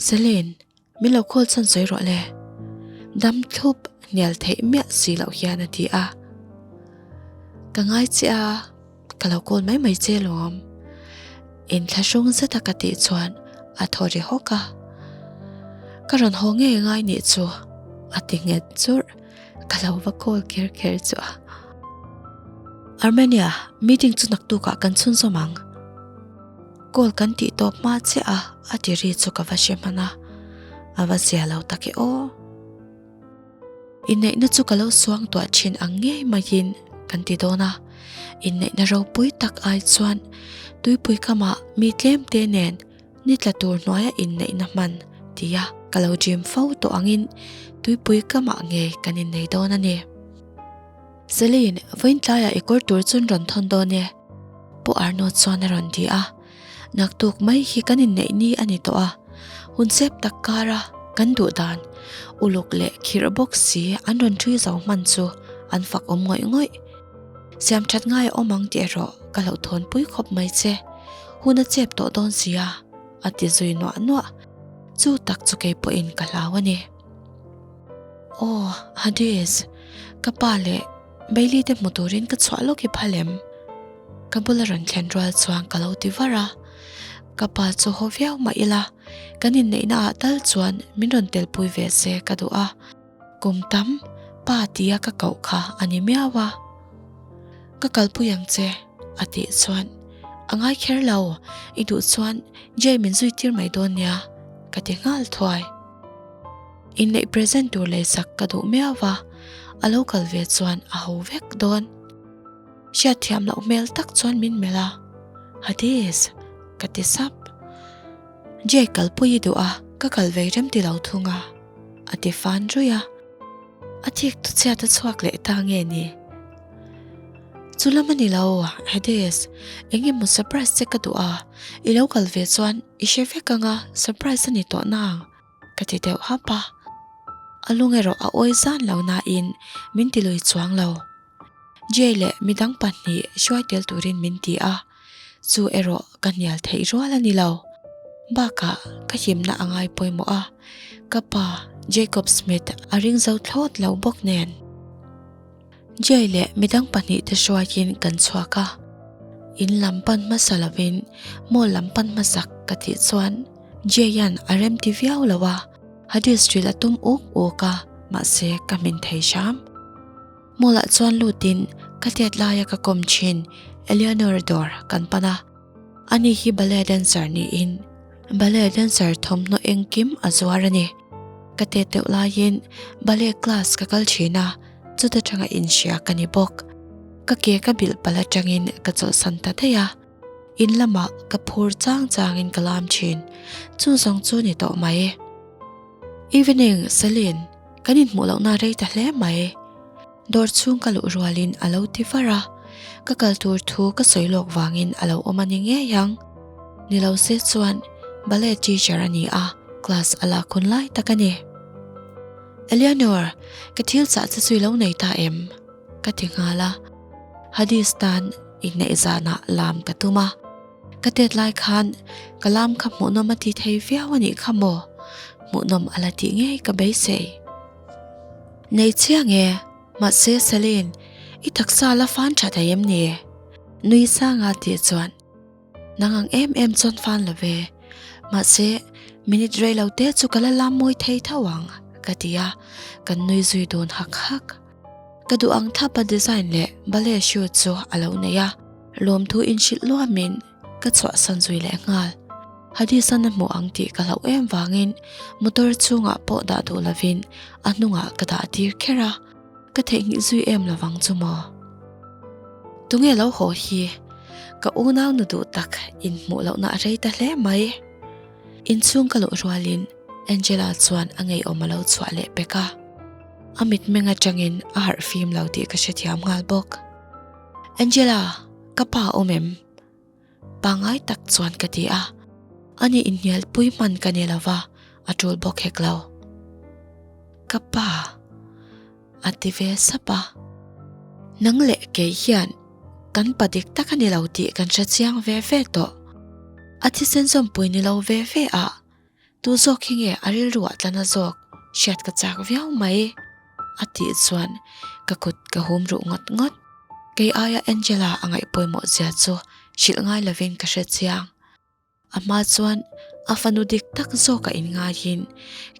Celine, Min lo call chhan sawi rawh le. Dam thlup hnial theih miah si loh hian a ti a. Ka ngai che a, ka lo call mai mai che lawm. Inthlahrung zeta ka tih chuan a thaw ri hawk a. Ka rawn haw ngei ngai nih chu a ti nghet churh. Ka lo va call kher kher chu a. Armenia, meeting chu naktukah kan chhunzawm ang. Call kan tih tawp hma chiah a, a ti ri chu ka va hre hman a, a va zia lo tak e aw. Inneihna chu ka lo suang tuah thin ang ngei maiin kan ti dawn a, inneihna ropui tak ai chuan tuipui kamah mi tlem te nen ni tla tur hnuaia inneihna hman tia ka lo dream fo tawh angin tuipui kamah ngei kan innei dawn a ni. Celine, vawiin tlaiah i kawr tur chun rawn thawn dawn e, Pu Arnold chuan a rawn ti a. Naktuk mai hi kan inneih ni a ni tawh a, hun sep tak kara kan duh dan uluk leh khirh bawk si an rawn ṭhui zo hman chu an fak awm ngawih ngawih. Siam ṭhat ngai a awm ang tih erawh ka hlauhthawn pui khawp mai che, hun a chep tawh dawn si a, a ti zui nuah nuah. Chu tak chu kei pawhin ka hlau a ni. Aw, Hades, ka pa leh Bailey te hmu turin ka chhuah lawk i phal em? Ka bula rawn thlen rual chuan ka lo ti var a, ka pa chu haw viau mah ila kan inneihna ah tal chuan min rawn telpui ve se ka duh a, kum tam pa tia ka koh kha a ni miau a. Ka kalpui ang che a tih chuan a ngai kher lo, i duh chuan Jay min zui tir mai dawn nia ka ti nghal thuai. Inneih present tur leisak ka duh miau a, a lo kal ve chuan a ho vek dawn. Hriatthiam loh hmel tak chuan min melh a, Hades, ka ti sap. Jay kalpui i duh a, ka kal vei rem ti lo thung a, a ti fan ruih a. A thik tu chhiat a chhuak leh ta nge ni? Chu lam a ni lo, Hades, eng emaw surprise che ka duh a, i lo kal ve chuan i hre vek ang a, surprise a ni tawh nang. Ka ti deuh hap a, a lung erawh a awi zan lo nain min ti lui chuang lo. Jay leh midang pahnih hruai tel turin min ti a, chu erawh ka hnial theih rual a ni lo. Bakah ka himna a ngai pawimawh a, ka pa Jacob Smith a ring zo thlawt lo bawk nen. Jay leh midang pahnih te hruaiin kan chhuak a, in lam pan hmasa lovin mall lam pan hmasak ka tih chuan Jay-a'n a remti viau lo a, Hades hrilh a tum uk uk a, mahse ka hmin thei hram. Mall ah chuan lutin ka tet laia ka kawm thin Eleanor dawr kan pan a, ani hi ballet dancer niin ballet dancer thawmhnaw engkim a zuar a ni. Ka tet deuh laiin ballet class ka kal thin a, Chuta tanga inhria ka ni bawk. Ka ke ka bilh palh atangin ka chawlhsan ta daih a, in lamah ka phur chang changin ka lam thin. Chu zawng chu ni tawh mai. Evening, Celine, kan inhmuh lohna rei ta hle mai. Dawr chhung ka luh rualin a lo ti var a, ka kal tur thu ka sawi lawk vangin a lo awm a ni ngei ang. Ni lo se chuan ballet teacher a ni a, class a lak hun lai tak a ni. Eleanor, ka thil chah che chu i lo nei ta em? Ka ti nghal a. Hadis tan inneih zanah lam ka tum a. Ka tet lai khan ka lam kha hmuhnawm a ti thei viau a nih kha maw? Hmuhnawm a la tih ngei ka beisei. Nei chiang e, mahse Celine, i taksa la fan tha thei em ni? Nui sanga tih chuan. Nang ang em em chuan fan lo ve. Mahse, minute rei lo te chu ka la lam mawi thei tho ang, ka ti a, kan nui zui dun hak hak. Ka duh ang thapa design leh ballet shoe chu a lo nei a, lawmthu inhrilh luamin ka chhuahsan zui leh nghal. Hadisan a hmu ang tih ka hlauh em vangin motor chhungah pawh dah duh lovin a hnungah ka dah tir kher a. Ka theihnghilh zui em lovang chu maw? Tunge lo haw hi? Ka unau nu duh tak inhmuh lohna a rei ta hle mai. Inchhung ka luh rualin Angela chuan a ngeiawm a lo chhuah leh pek a. A mitmeng atangin a harh fim lo tih ka hrethiam nghal bawk. Angela, ka pa a awm em? Pangngai tak chuan ka ti a, ani inhnialpui hman ka ni lova, a tul bawk hek lo. Ka pa a ti ve sap a, nang leh kei hian kan pa dik tak a ni lo tih kan hre chiang ve ve tawh. A thisen zawmpui ni lo ve ve a. Tu zawk hi nge a rilruah tlana zawk hriat ka chak viau mai a tih chuan ka kut ka hum ruh ngawt ngawt. Kei aia Angela a ngaih pawimawh zia chu hrilh ngai lovin ka hre chiang. A hma chuan a fanu dik tak zawk a inngaiin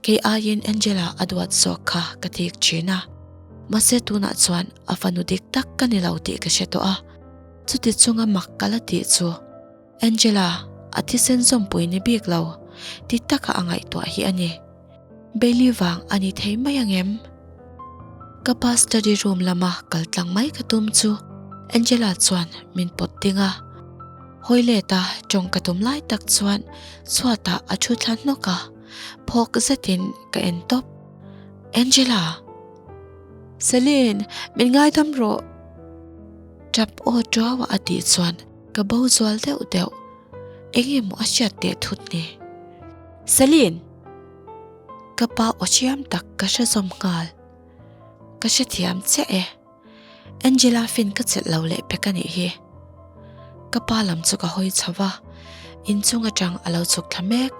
kei aiin Angela a duat zawk kha ka thik thin a. Mahse tunah chuan a fanu dik tak ka ni lo tih ka hre tawh a, chuti chunga mak ka la tih chu Angela a thisen zawmpui ni bik lo ti taka a ngaihtuah hi a ni. Bailey vang a ni thei mai ang em? Ka pa study room lama kal tlang mai ka tum chu Angela chuan min pawt ding a. Hawi let a tawng ka tum lai tak chuan chhuatah a thu thla hnawk a, phawk zetin ka en tawp. Angela! Celine, min ngaidam rawh! Tap aw tuau a tih chuan ka bo zual deuh deuh. Eng emaw a hriat teh thut ni? Celine! Ka pa aw hriam tak ka hre zawm nghal. Ka hrethiam chiah e. Angela fin ka chelh lo leh pek a nih hi. Ka pa lam chu ka hawi chho va, inchung atang a lo chhuk thla mek.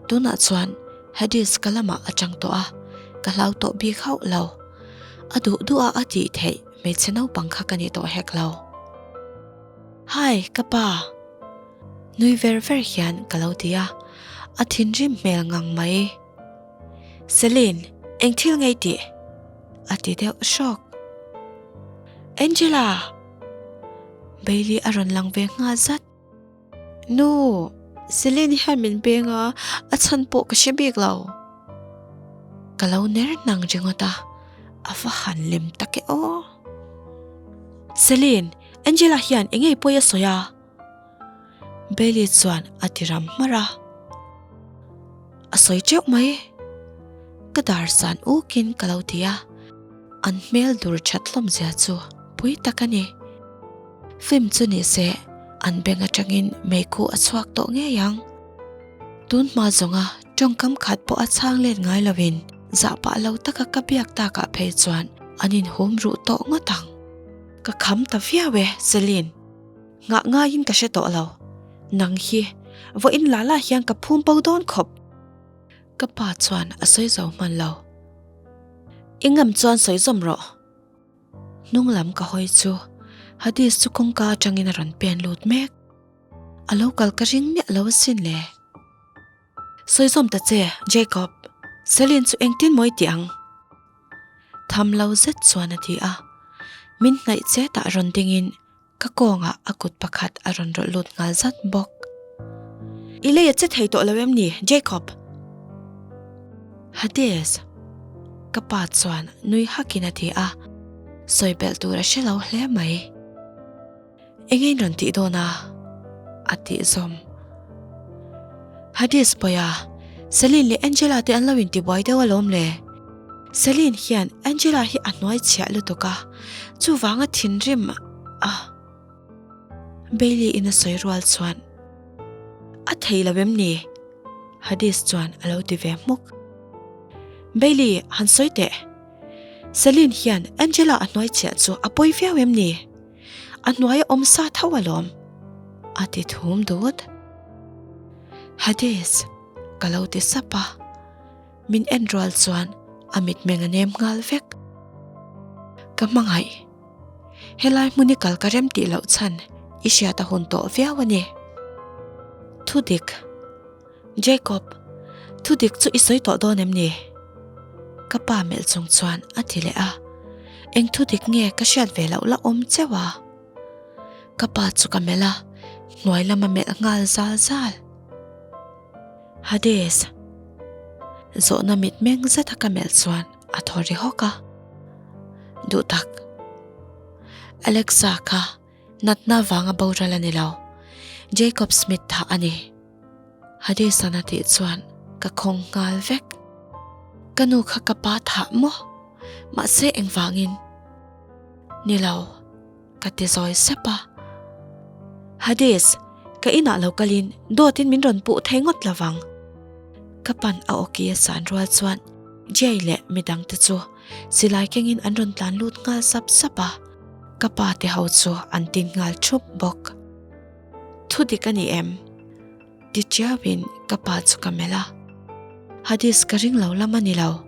Tunah chuan Hades ka lamah a tang tawh a, ka hlau tawh bik hauh lo. A duh duh a a tih theih hmeichhe naupang kha ka ni tawh hek lo. Hi, ka pa! Nui ver ver hian ka lo ti a, a thinrim hmel ngang mai. Celine, eng thil ngei tih? A ti deuh hrawk. Angela! Bailey a rawn lang ve nghal zat. Nu, Celine hian min peng a, a chhan pawh ka hre bik lo. Ka lo ner nang ringawt a, a va han lem tak e aw. Celine, Angela hian eng ngei pawi a sawi a? Bailey chuan a ti ram hmarh a. A sawi teuh mai. Ka dar san ukin ka lo ti a, an hmel dur that hlawm zia chu pui tak a ni. Film chu ni se an beng atangin meikhu a chhuak tawh ngei ang. Tun hma zawnga tawngkam khat pawh a chhang let ngai lovin zah pah lo taka ka biak takah phei chuan an inhum ruh tawh ngawt ang. Ka kham ta viau e, Celine. Nghah ngaiin ka hre tawh lo. Nang hi, vawiin la la hian ka phum bo dawn khawp. Ka pa chuan a sawi zo hman lo. I ngam chuan sawi zawm rawh. Hnung lam ka hawi chu Hadis chu kawngka atangin a rawn pen lut mek. A lo kal ka ring miah lo asin le. Sawi zawm ta che, Jacob. Celine chu engtin maw i tih ang? Tham lo zet chuan a ti a. Min hnaih chetah rawn dingin Ka kawngah a kut pakhat a rawn rawlh lut nghal zat bawk. I lei a che thei tawh lo em ni, Jacob? Hades! Ka pa chuan nui hakin a ti a, sawi belh tur a hre lo hle mai. Eng in rawn tih dawn a? A tih zawm. Hades pawia, Celine leh Angela te an lo intibuai deuh alawm le. Celine hian Angela hi a hnuai chhiah lutuk a, chuvanga thinrim a Bailey in a sawi rual chuan a thei lo em ni? Hades chuan a lo ti ve hmuk. Bailey han sawi teh. Celine hian Angela a hnuai chhiah chu a pawi viau em ni? A hnuai a awm sa tho alawm, a ti thum dut. Hades, ka lo ti sap a. Min en rual chuan a mitmeng a nem nghal vek. Ka hmangaih. Helai hmun i kal ka rem tih loh chhan i hriat a hun tawh viau a ni. Thudik. Jacob, thudik chu i sawi tawh dawn em ni? Ka pa melh chung chuan a ti leh a. Eng thudik nge ka hriat ve loh la awm cheuh a? Ka pa chu ka melh a, hnuai lama melh nghal zal zal. Hades. Zawhna mitmeng zeta ka melh chuan a thaw ri hawk a. Duh tak. Alexa kha natna vanga boral a ni lo. Jacob Smith thah a ni. Hades-a'n a tih chuan ka khawng nghal vek. Ka nu kha ka pa thah maw? Mahse engvangin? Ni lo. Ka ti zawi sep a. Hades, ka inah lo kalin dawtin min rawn puh thei ngawt lo vang. Ka pan a awki a san rual chuan Jay leh midangte chu silai kengin an rawn tlan lut nghal sap sap a, ka pa te ho chu an tin nghal thup bawk. Thudik a ni em? Ti chiauin ka pa chu ka melh a. Hadis ka ring lo lam a ni lo.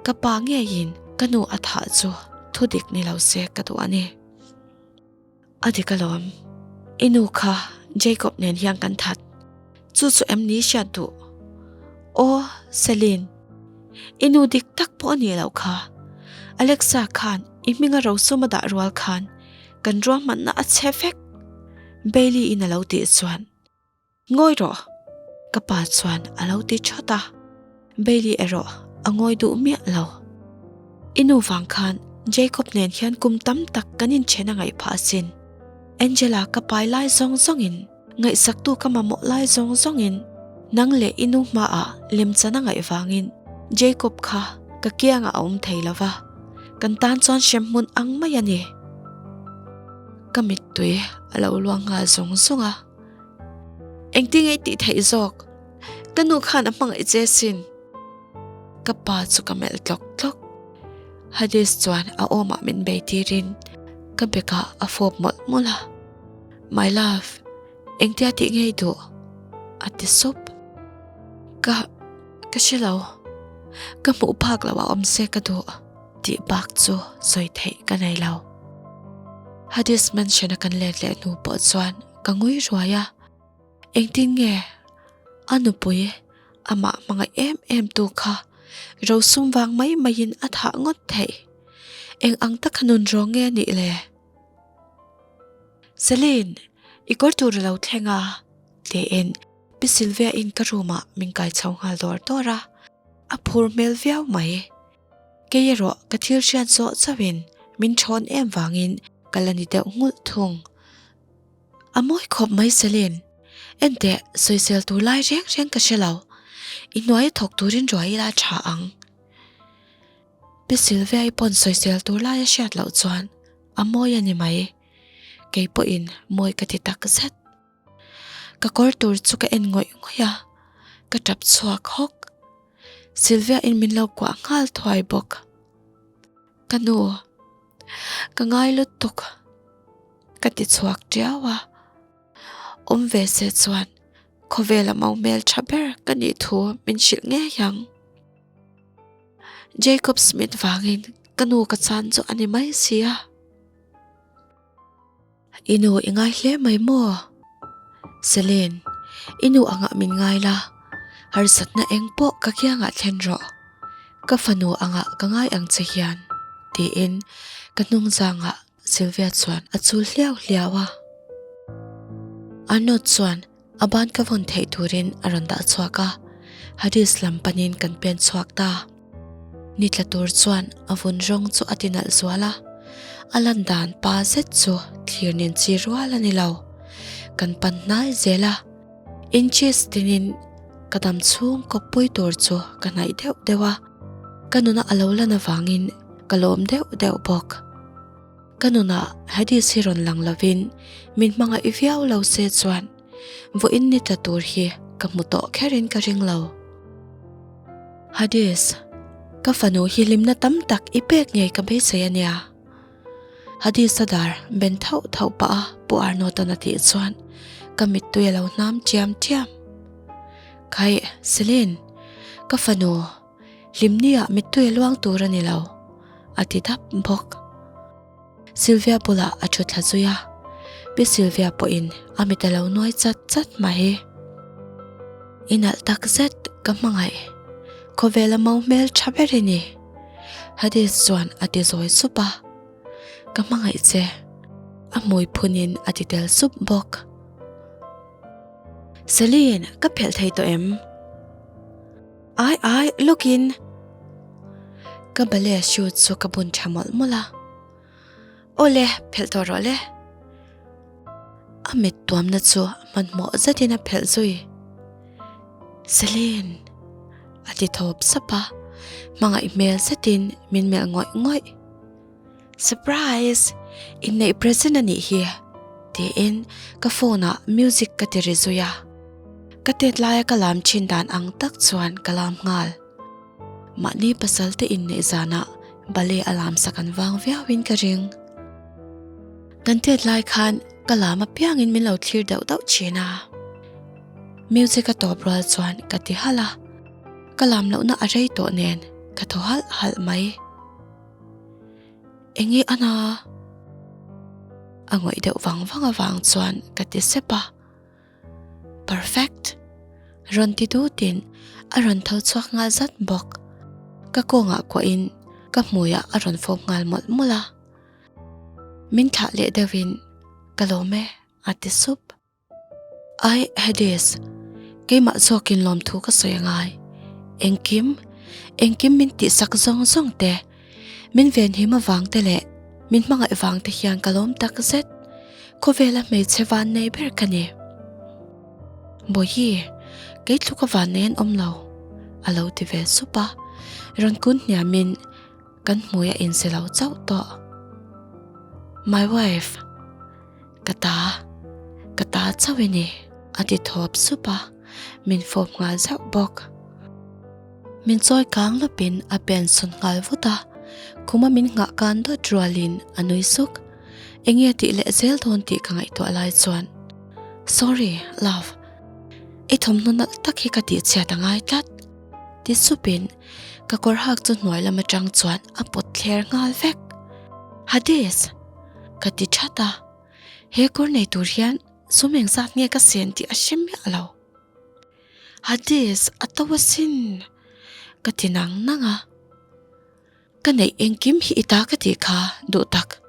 Ka pa ngeiin ka nu a thah chu thudik ni lo se ka duh a ni. A dik alawm. I nu kha Jacob nen hian kan that. Chu chu em ni hriat duh? Aw, Celine. I nu dik tak pawh a nih loh kha. Alexa khan i hminga rosum a dah rual khan kan ruahmanna a chhe vek. Bailey in a lo tih chuan. Ngawi rawh! Ka pa chuan a lo ti thawt a, Bailey erawh a ngawi duh miah lo. I nu vang khan Jacob nen hian kum tam tak kan inthen a ngaih phah asin. Angela ka pai lai zawng zawngin, ngaihsaktu ka mamawh lai zawng zawngin nang leh i nu hmaah lemchan a ngaih vangin Jacob kha ka kiangah a awm thei lo va, kan tan chuan hremhmun ang mai a ni. Ka mittui a lo luang nghal zung zung a. Engtin nge i tih theih zawk? Ka nu khan a hmangaih che sin. Ka pa chu ka melh tlawk tlawk. Hades chuan a awmah min bei tirin ka bekah a fawp mawlh mawlh a. My love, engtia tih nge i duh? A ti sup. Ka, ka hre lo. Ka hmuh phak loh a awm se ka duh tih bak chu sawi theih ka nei lo. Hades mansion a kan let leh hnu pawh chuan Ka ngui ruai a, engtin nge a nupui amah hmangaih em em tu kha rosum vang mai maiin a thah ngawt theih? Eng ang taka nun rawng nge a nih le? Celine, i kawr tur a lo thleng a, tiin Pi Sylvia in ka room ah min kai chho nghal dawr dawr a, a phur hmel viau mai. Kei erawh ka thil hriat zawh chauhin min thawn em vangin ka la ni deuh nghulh thung. A mawi khawp mai Celine, enteh sawisel tur lai reng reng ka hre lo, i hnuaia thawk turin ruai ila a tha ang. Pi Sylvia-i pawn sawisel tur lai a hriat loh chuan a mawi a ni mai, kei pawhin mawi ka ti tak zet. Ka kawr tur chu ka en ngawih ngawih a, ka tap chhuak hawk. Sylvia-in min lo kuah nghal thuai bawk. Ka nu, ka ngai lutuk. Ka ti chhuak tiau a, awm ve se chuan khawvela mau hmel tha ber ka nih thu min hrilh ngei ang. Jacob Smith vangin ka nu ka chan chu a ni mai si a. I nu i ngai hle mai maw? Celine, i nu angah min ngai la, harsatna eng pawh ka kiangah thlen rawh. Ka fanu angah ka ngai ang che hian, tiin ka hnungzangah Sylvia chuan a chul hliau hliau a. Arnold chuan a ban ka vawn theih turin a rawn dah chhuak a, Hades lam panin kan pen chhuak ta. Ni tla tur chuan a vun rawng chu a ti nalh zual a, a lan dan pa zet chu thlir nen chi rual a ni lo. Kan pan hnai zel a, inches tinin ka dam chhung kawppui tur chu ka hnaih deuh deuh a, ka nuna a lo lan avangin ka lawm deuh deuh bawk. Ka nunah Hades hi rawn lang lovin min hmangaih viau lo se chuan vawiin ni tla tur hi ka hmu tawh kherin ka ring lo. Hades, ka fanu hi hlimna tam tak i pek ngei ka beisei a nia. Hades-a dar ben thauh thauh pah a Pu Arnold-a'n a tih chuan ka mittui a lo hnam chiam chiam. Khaih, Celine, ka fanu. Hlimni ah mittui a luang tur a ni lo, a ti dap bawk. Sylvia bulah a thu thla zui a, Pi Sylvia pawhin a mit a lo nuai chat chat mai. I nalh tak zet ka hmangaih, khawvela mau hmel tha ber i ni, Hades chuan a ti zawi sup a, Ka hmangaih che, a hmui phunin a ti tel sup bawk. Celine, ka phelh thei tawh em? Ai ai lawkin ka ballet shoe chu ka bun tha mawlh mawlh a, Awle phelh tawh rawh le. A mit tuamna chu hmanhmawh zetin a phelh zui. Celine a ti thawp sap a, hmangaih hmel zetin min melh ngawih ngawih. Surprise! Inneih present a nih hi! Tiin ka phone ah music ka ti ri zui a. Ka tet laia ka lam thin dan ang tak chuan ka lam nghal. Mahni pasal te inneih zanah ballet a lam sak an vang viauin ka ring. Kan tet lai khan ka lam apiangin min lo thlir deuh deuh thin a. Music a tawp rual chuan ka ti halh a. Ka lam lohna a rei tawh nen ka thaw halh halh mai. Enge a na? A ngawih deuh vang vang avang chuan ka ti sep a. Perfect! Rawn ti dutin a rawn tho chhuak nghal zat bawk. Ka kawngah kuahin ka hmuiah a rawn fawp nghal mawlh mawlh a. Min thlah leh deuhin ka lawm e a ti sup. Ai Hades, keimah zawkin lawmthu ka sawi angai. Engkim, engkim min tihsak zawng zawng te, min venhim avang te leh min hmangaih vang te hian ka lawm tak zet. Khawvela hmeichhe van nei ber ka ni. Bawihi, kei tluka van nei an awm lo, a lo ti ve sup a. Rawn kun hniamin kan hmui a insi lo chauh tawh. My wife, ka ta, ka ta chauh i ni, a ti thawp sup a, min fawp nghal zauh bawk. Min chawi kang lawpin a pen sawn nghal vut a, khuma min nghah kan dawt rualin a nui suk. Enge tih leh zel dawn tih ka ngaihtuah lai chuan, Sorry, love, i thawmhnaw nalh tak hi ka tihchhiat a ngai tlat, ti supin ka kawr hak chu hnuai lam atang chuan a pawt thler nghal vek. Hades! Ka ti that a, he kawr nei tur hian sum engzat nge ka sen tih a hre miah lo. Hades a to asin! Ka ti nang nang a. Ka neih engkim hi i ta ka tih kha duh tak.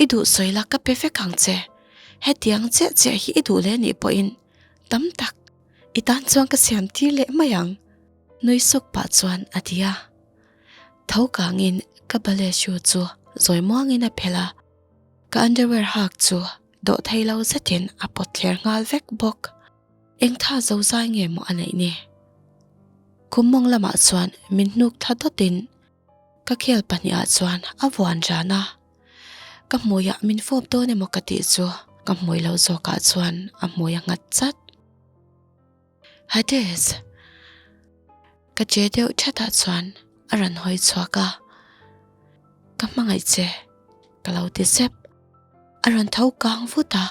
I duh sawi la ka pe vek ang che. Hetiang chiah chiah hi i duh leh nih pawhin tam tak i tan chuan ka siam tir leh mai ang, nui suk pah chuan a ti a. Tho kangin ka ballet shoe chu zawi muangin a phelh a. Ka underwear hak chu dawh thei lo zetin a pawt thler nghal vek bawk. Eng tha zo zai nge maw a neih ni? Khum mawng lamah chuan min hnuk thla dawtin ka khel pahnihah chuan a vuan ran a. Ka hmuiah min fawp dawn emaw ka tih chu ka hmui lo zawkah chuan a hmui a nghat chat. Hades! Ka che deuh thatah chuan a rawn hawi chhuak a, Ka hmangaih che, ka lo ti sep. A rawn tho kang vut a,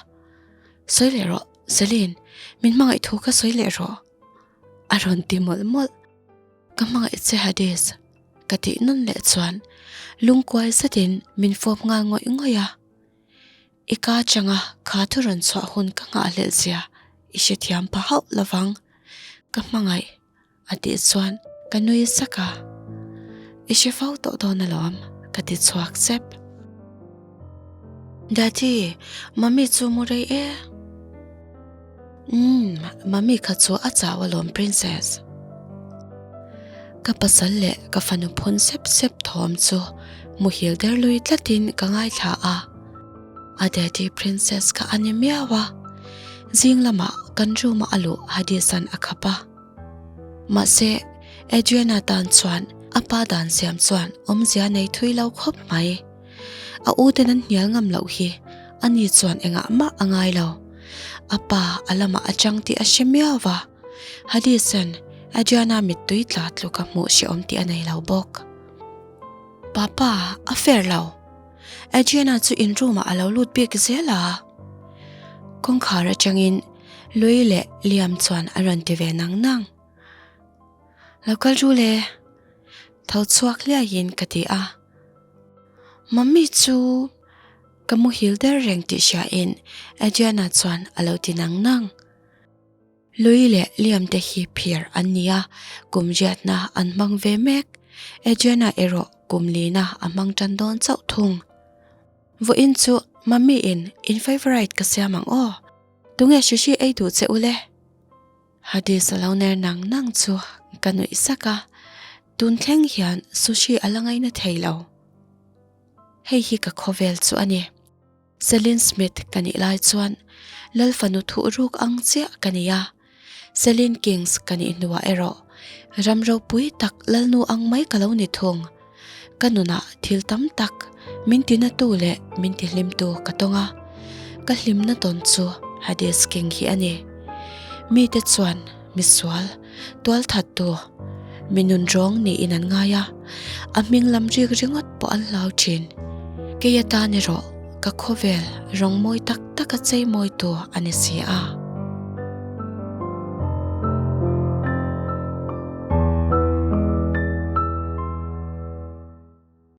Sawi leh rawh, Celine, min hmangaih thu kha sawi leh rawh, a rawn ti mawlh mawlh. Ka hmangaih che Hades, ka tih nawn leh chuan lungkuai zetin min fawp nghal ngawih ngawih a. I ka changa kha thu rawn chhuah hun ka nghahhlelh zia i hrethiam pha hauh lovang, ka hmangaih. A tih chuan ka nui sak a, I hre fo tawh dawn alawm, ka ti chhuak sep. Daddy, Mummy chu mu rei e. Umm, Mummy kha chu a chau alawm Princess. Ka pasal leh ka fanu phun sep sep thawm chu muhil der lui tlatin ka ngaithla a. A daddy Princess kha a ni miau a, zing lamah kan room-a a luh Hadisan a khap a. Mahse, Adriana tan chuan a pa dan siam chuan awmzia nei thui lo khawp mai. A u ten an hnial ngam loh hi ani chuan engah mah a ngai lo. A pa a lamah a chang tih a hre miau va, Hadisan Adriana mittui tla tluk a hmuh hrehawm tih a nei lo bawk. Papa, a fair lo. Adriana chu in room ah a lo lut bik zel a. Kawngkhar atangin Lui leh Liam chuan a rawn ti ve nang nang. Lo kal ru le, tho chhuak hliaiin ka ti a. Mummy chu ka muhil der reng tih hriain Adriana chuan a lo ti nang nang. Lui leh Liam te hi phir an ni a, kum riatna an hmang ve mek. Adriana erawh kum lina a hmang tan dawn chauh thung. Vawiin chu Mummy in in favourite ka siam ang aw. Tunge sushi ei duh che u le? Hadis a lo ner nang nang chu ka nuih sak a, tun thleng hian sushi a la ngaina thei lo. Hei hi ka khawvel chu a ni. Celine Smith ka nih lai chuan Lal fanu thuh ruk ang chiah ka ni a, Celine Kings ka nih hnuah erawh ram ropui tak Lalnu ang mai ka lo ni thung. Ka nunah thil tam tak min tinatu leh min tihlimtu ka tawng a, ka hlimna tawn chu Hades King hi a ni. Mite chuan misual, tualthattu, mi nunrawng niin an ngai a, a hming lam rik ringawt pawh an hlau thin. Kei atan erawh ka khawvel rawng mawi tak taka chei mawitu a ni si a.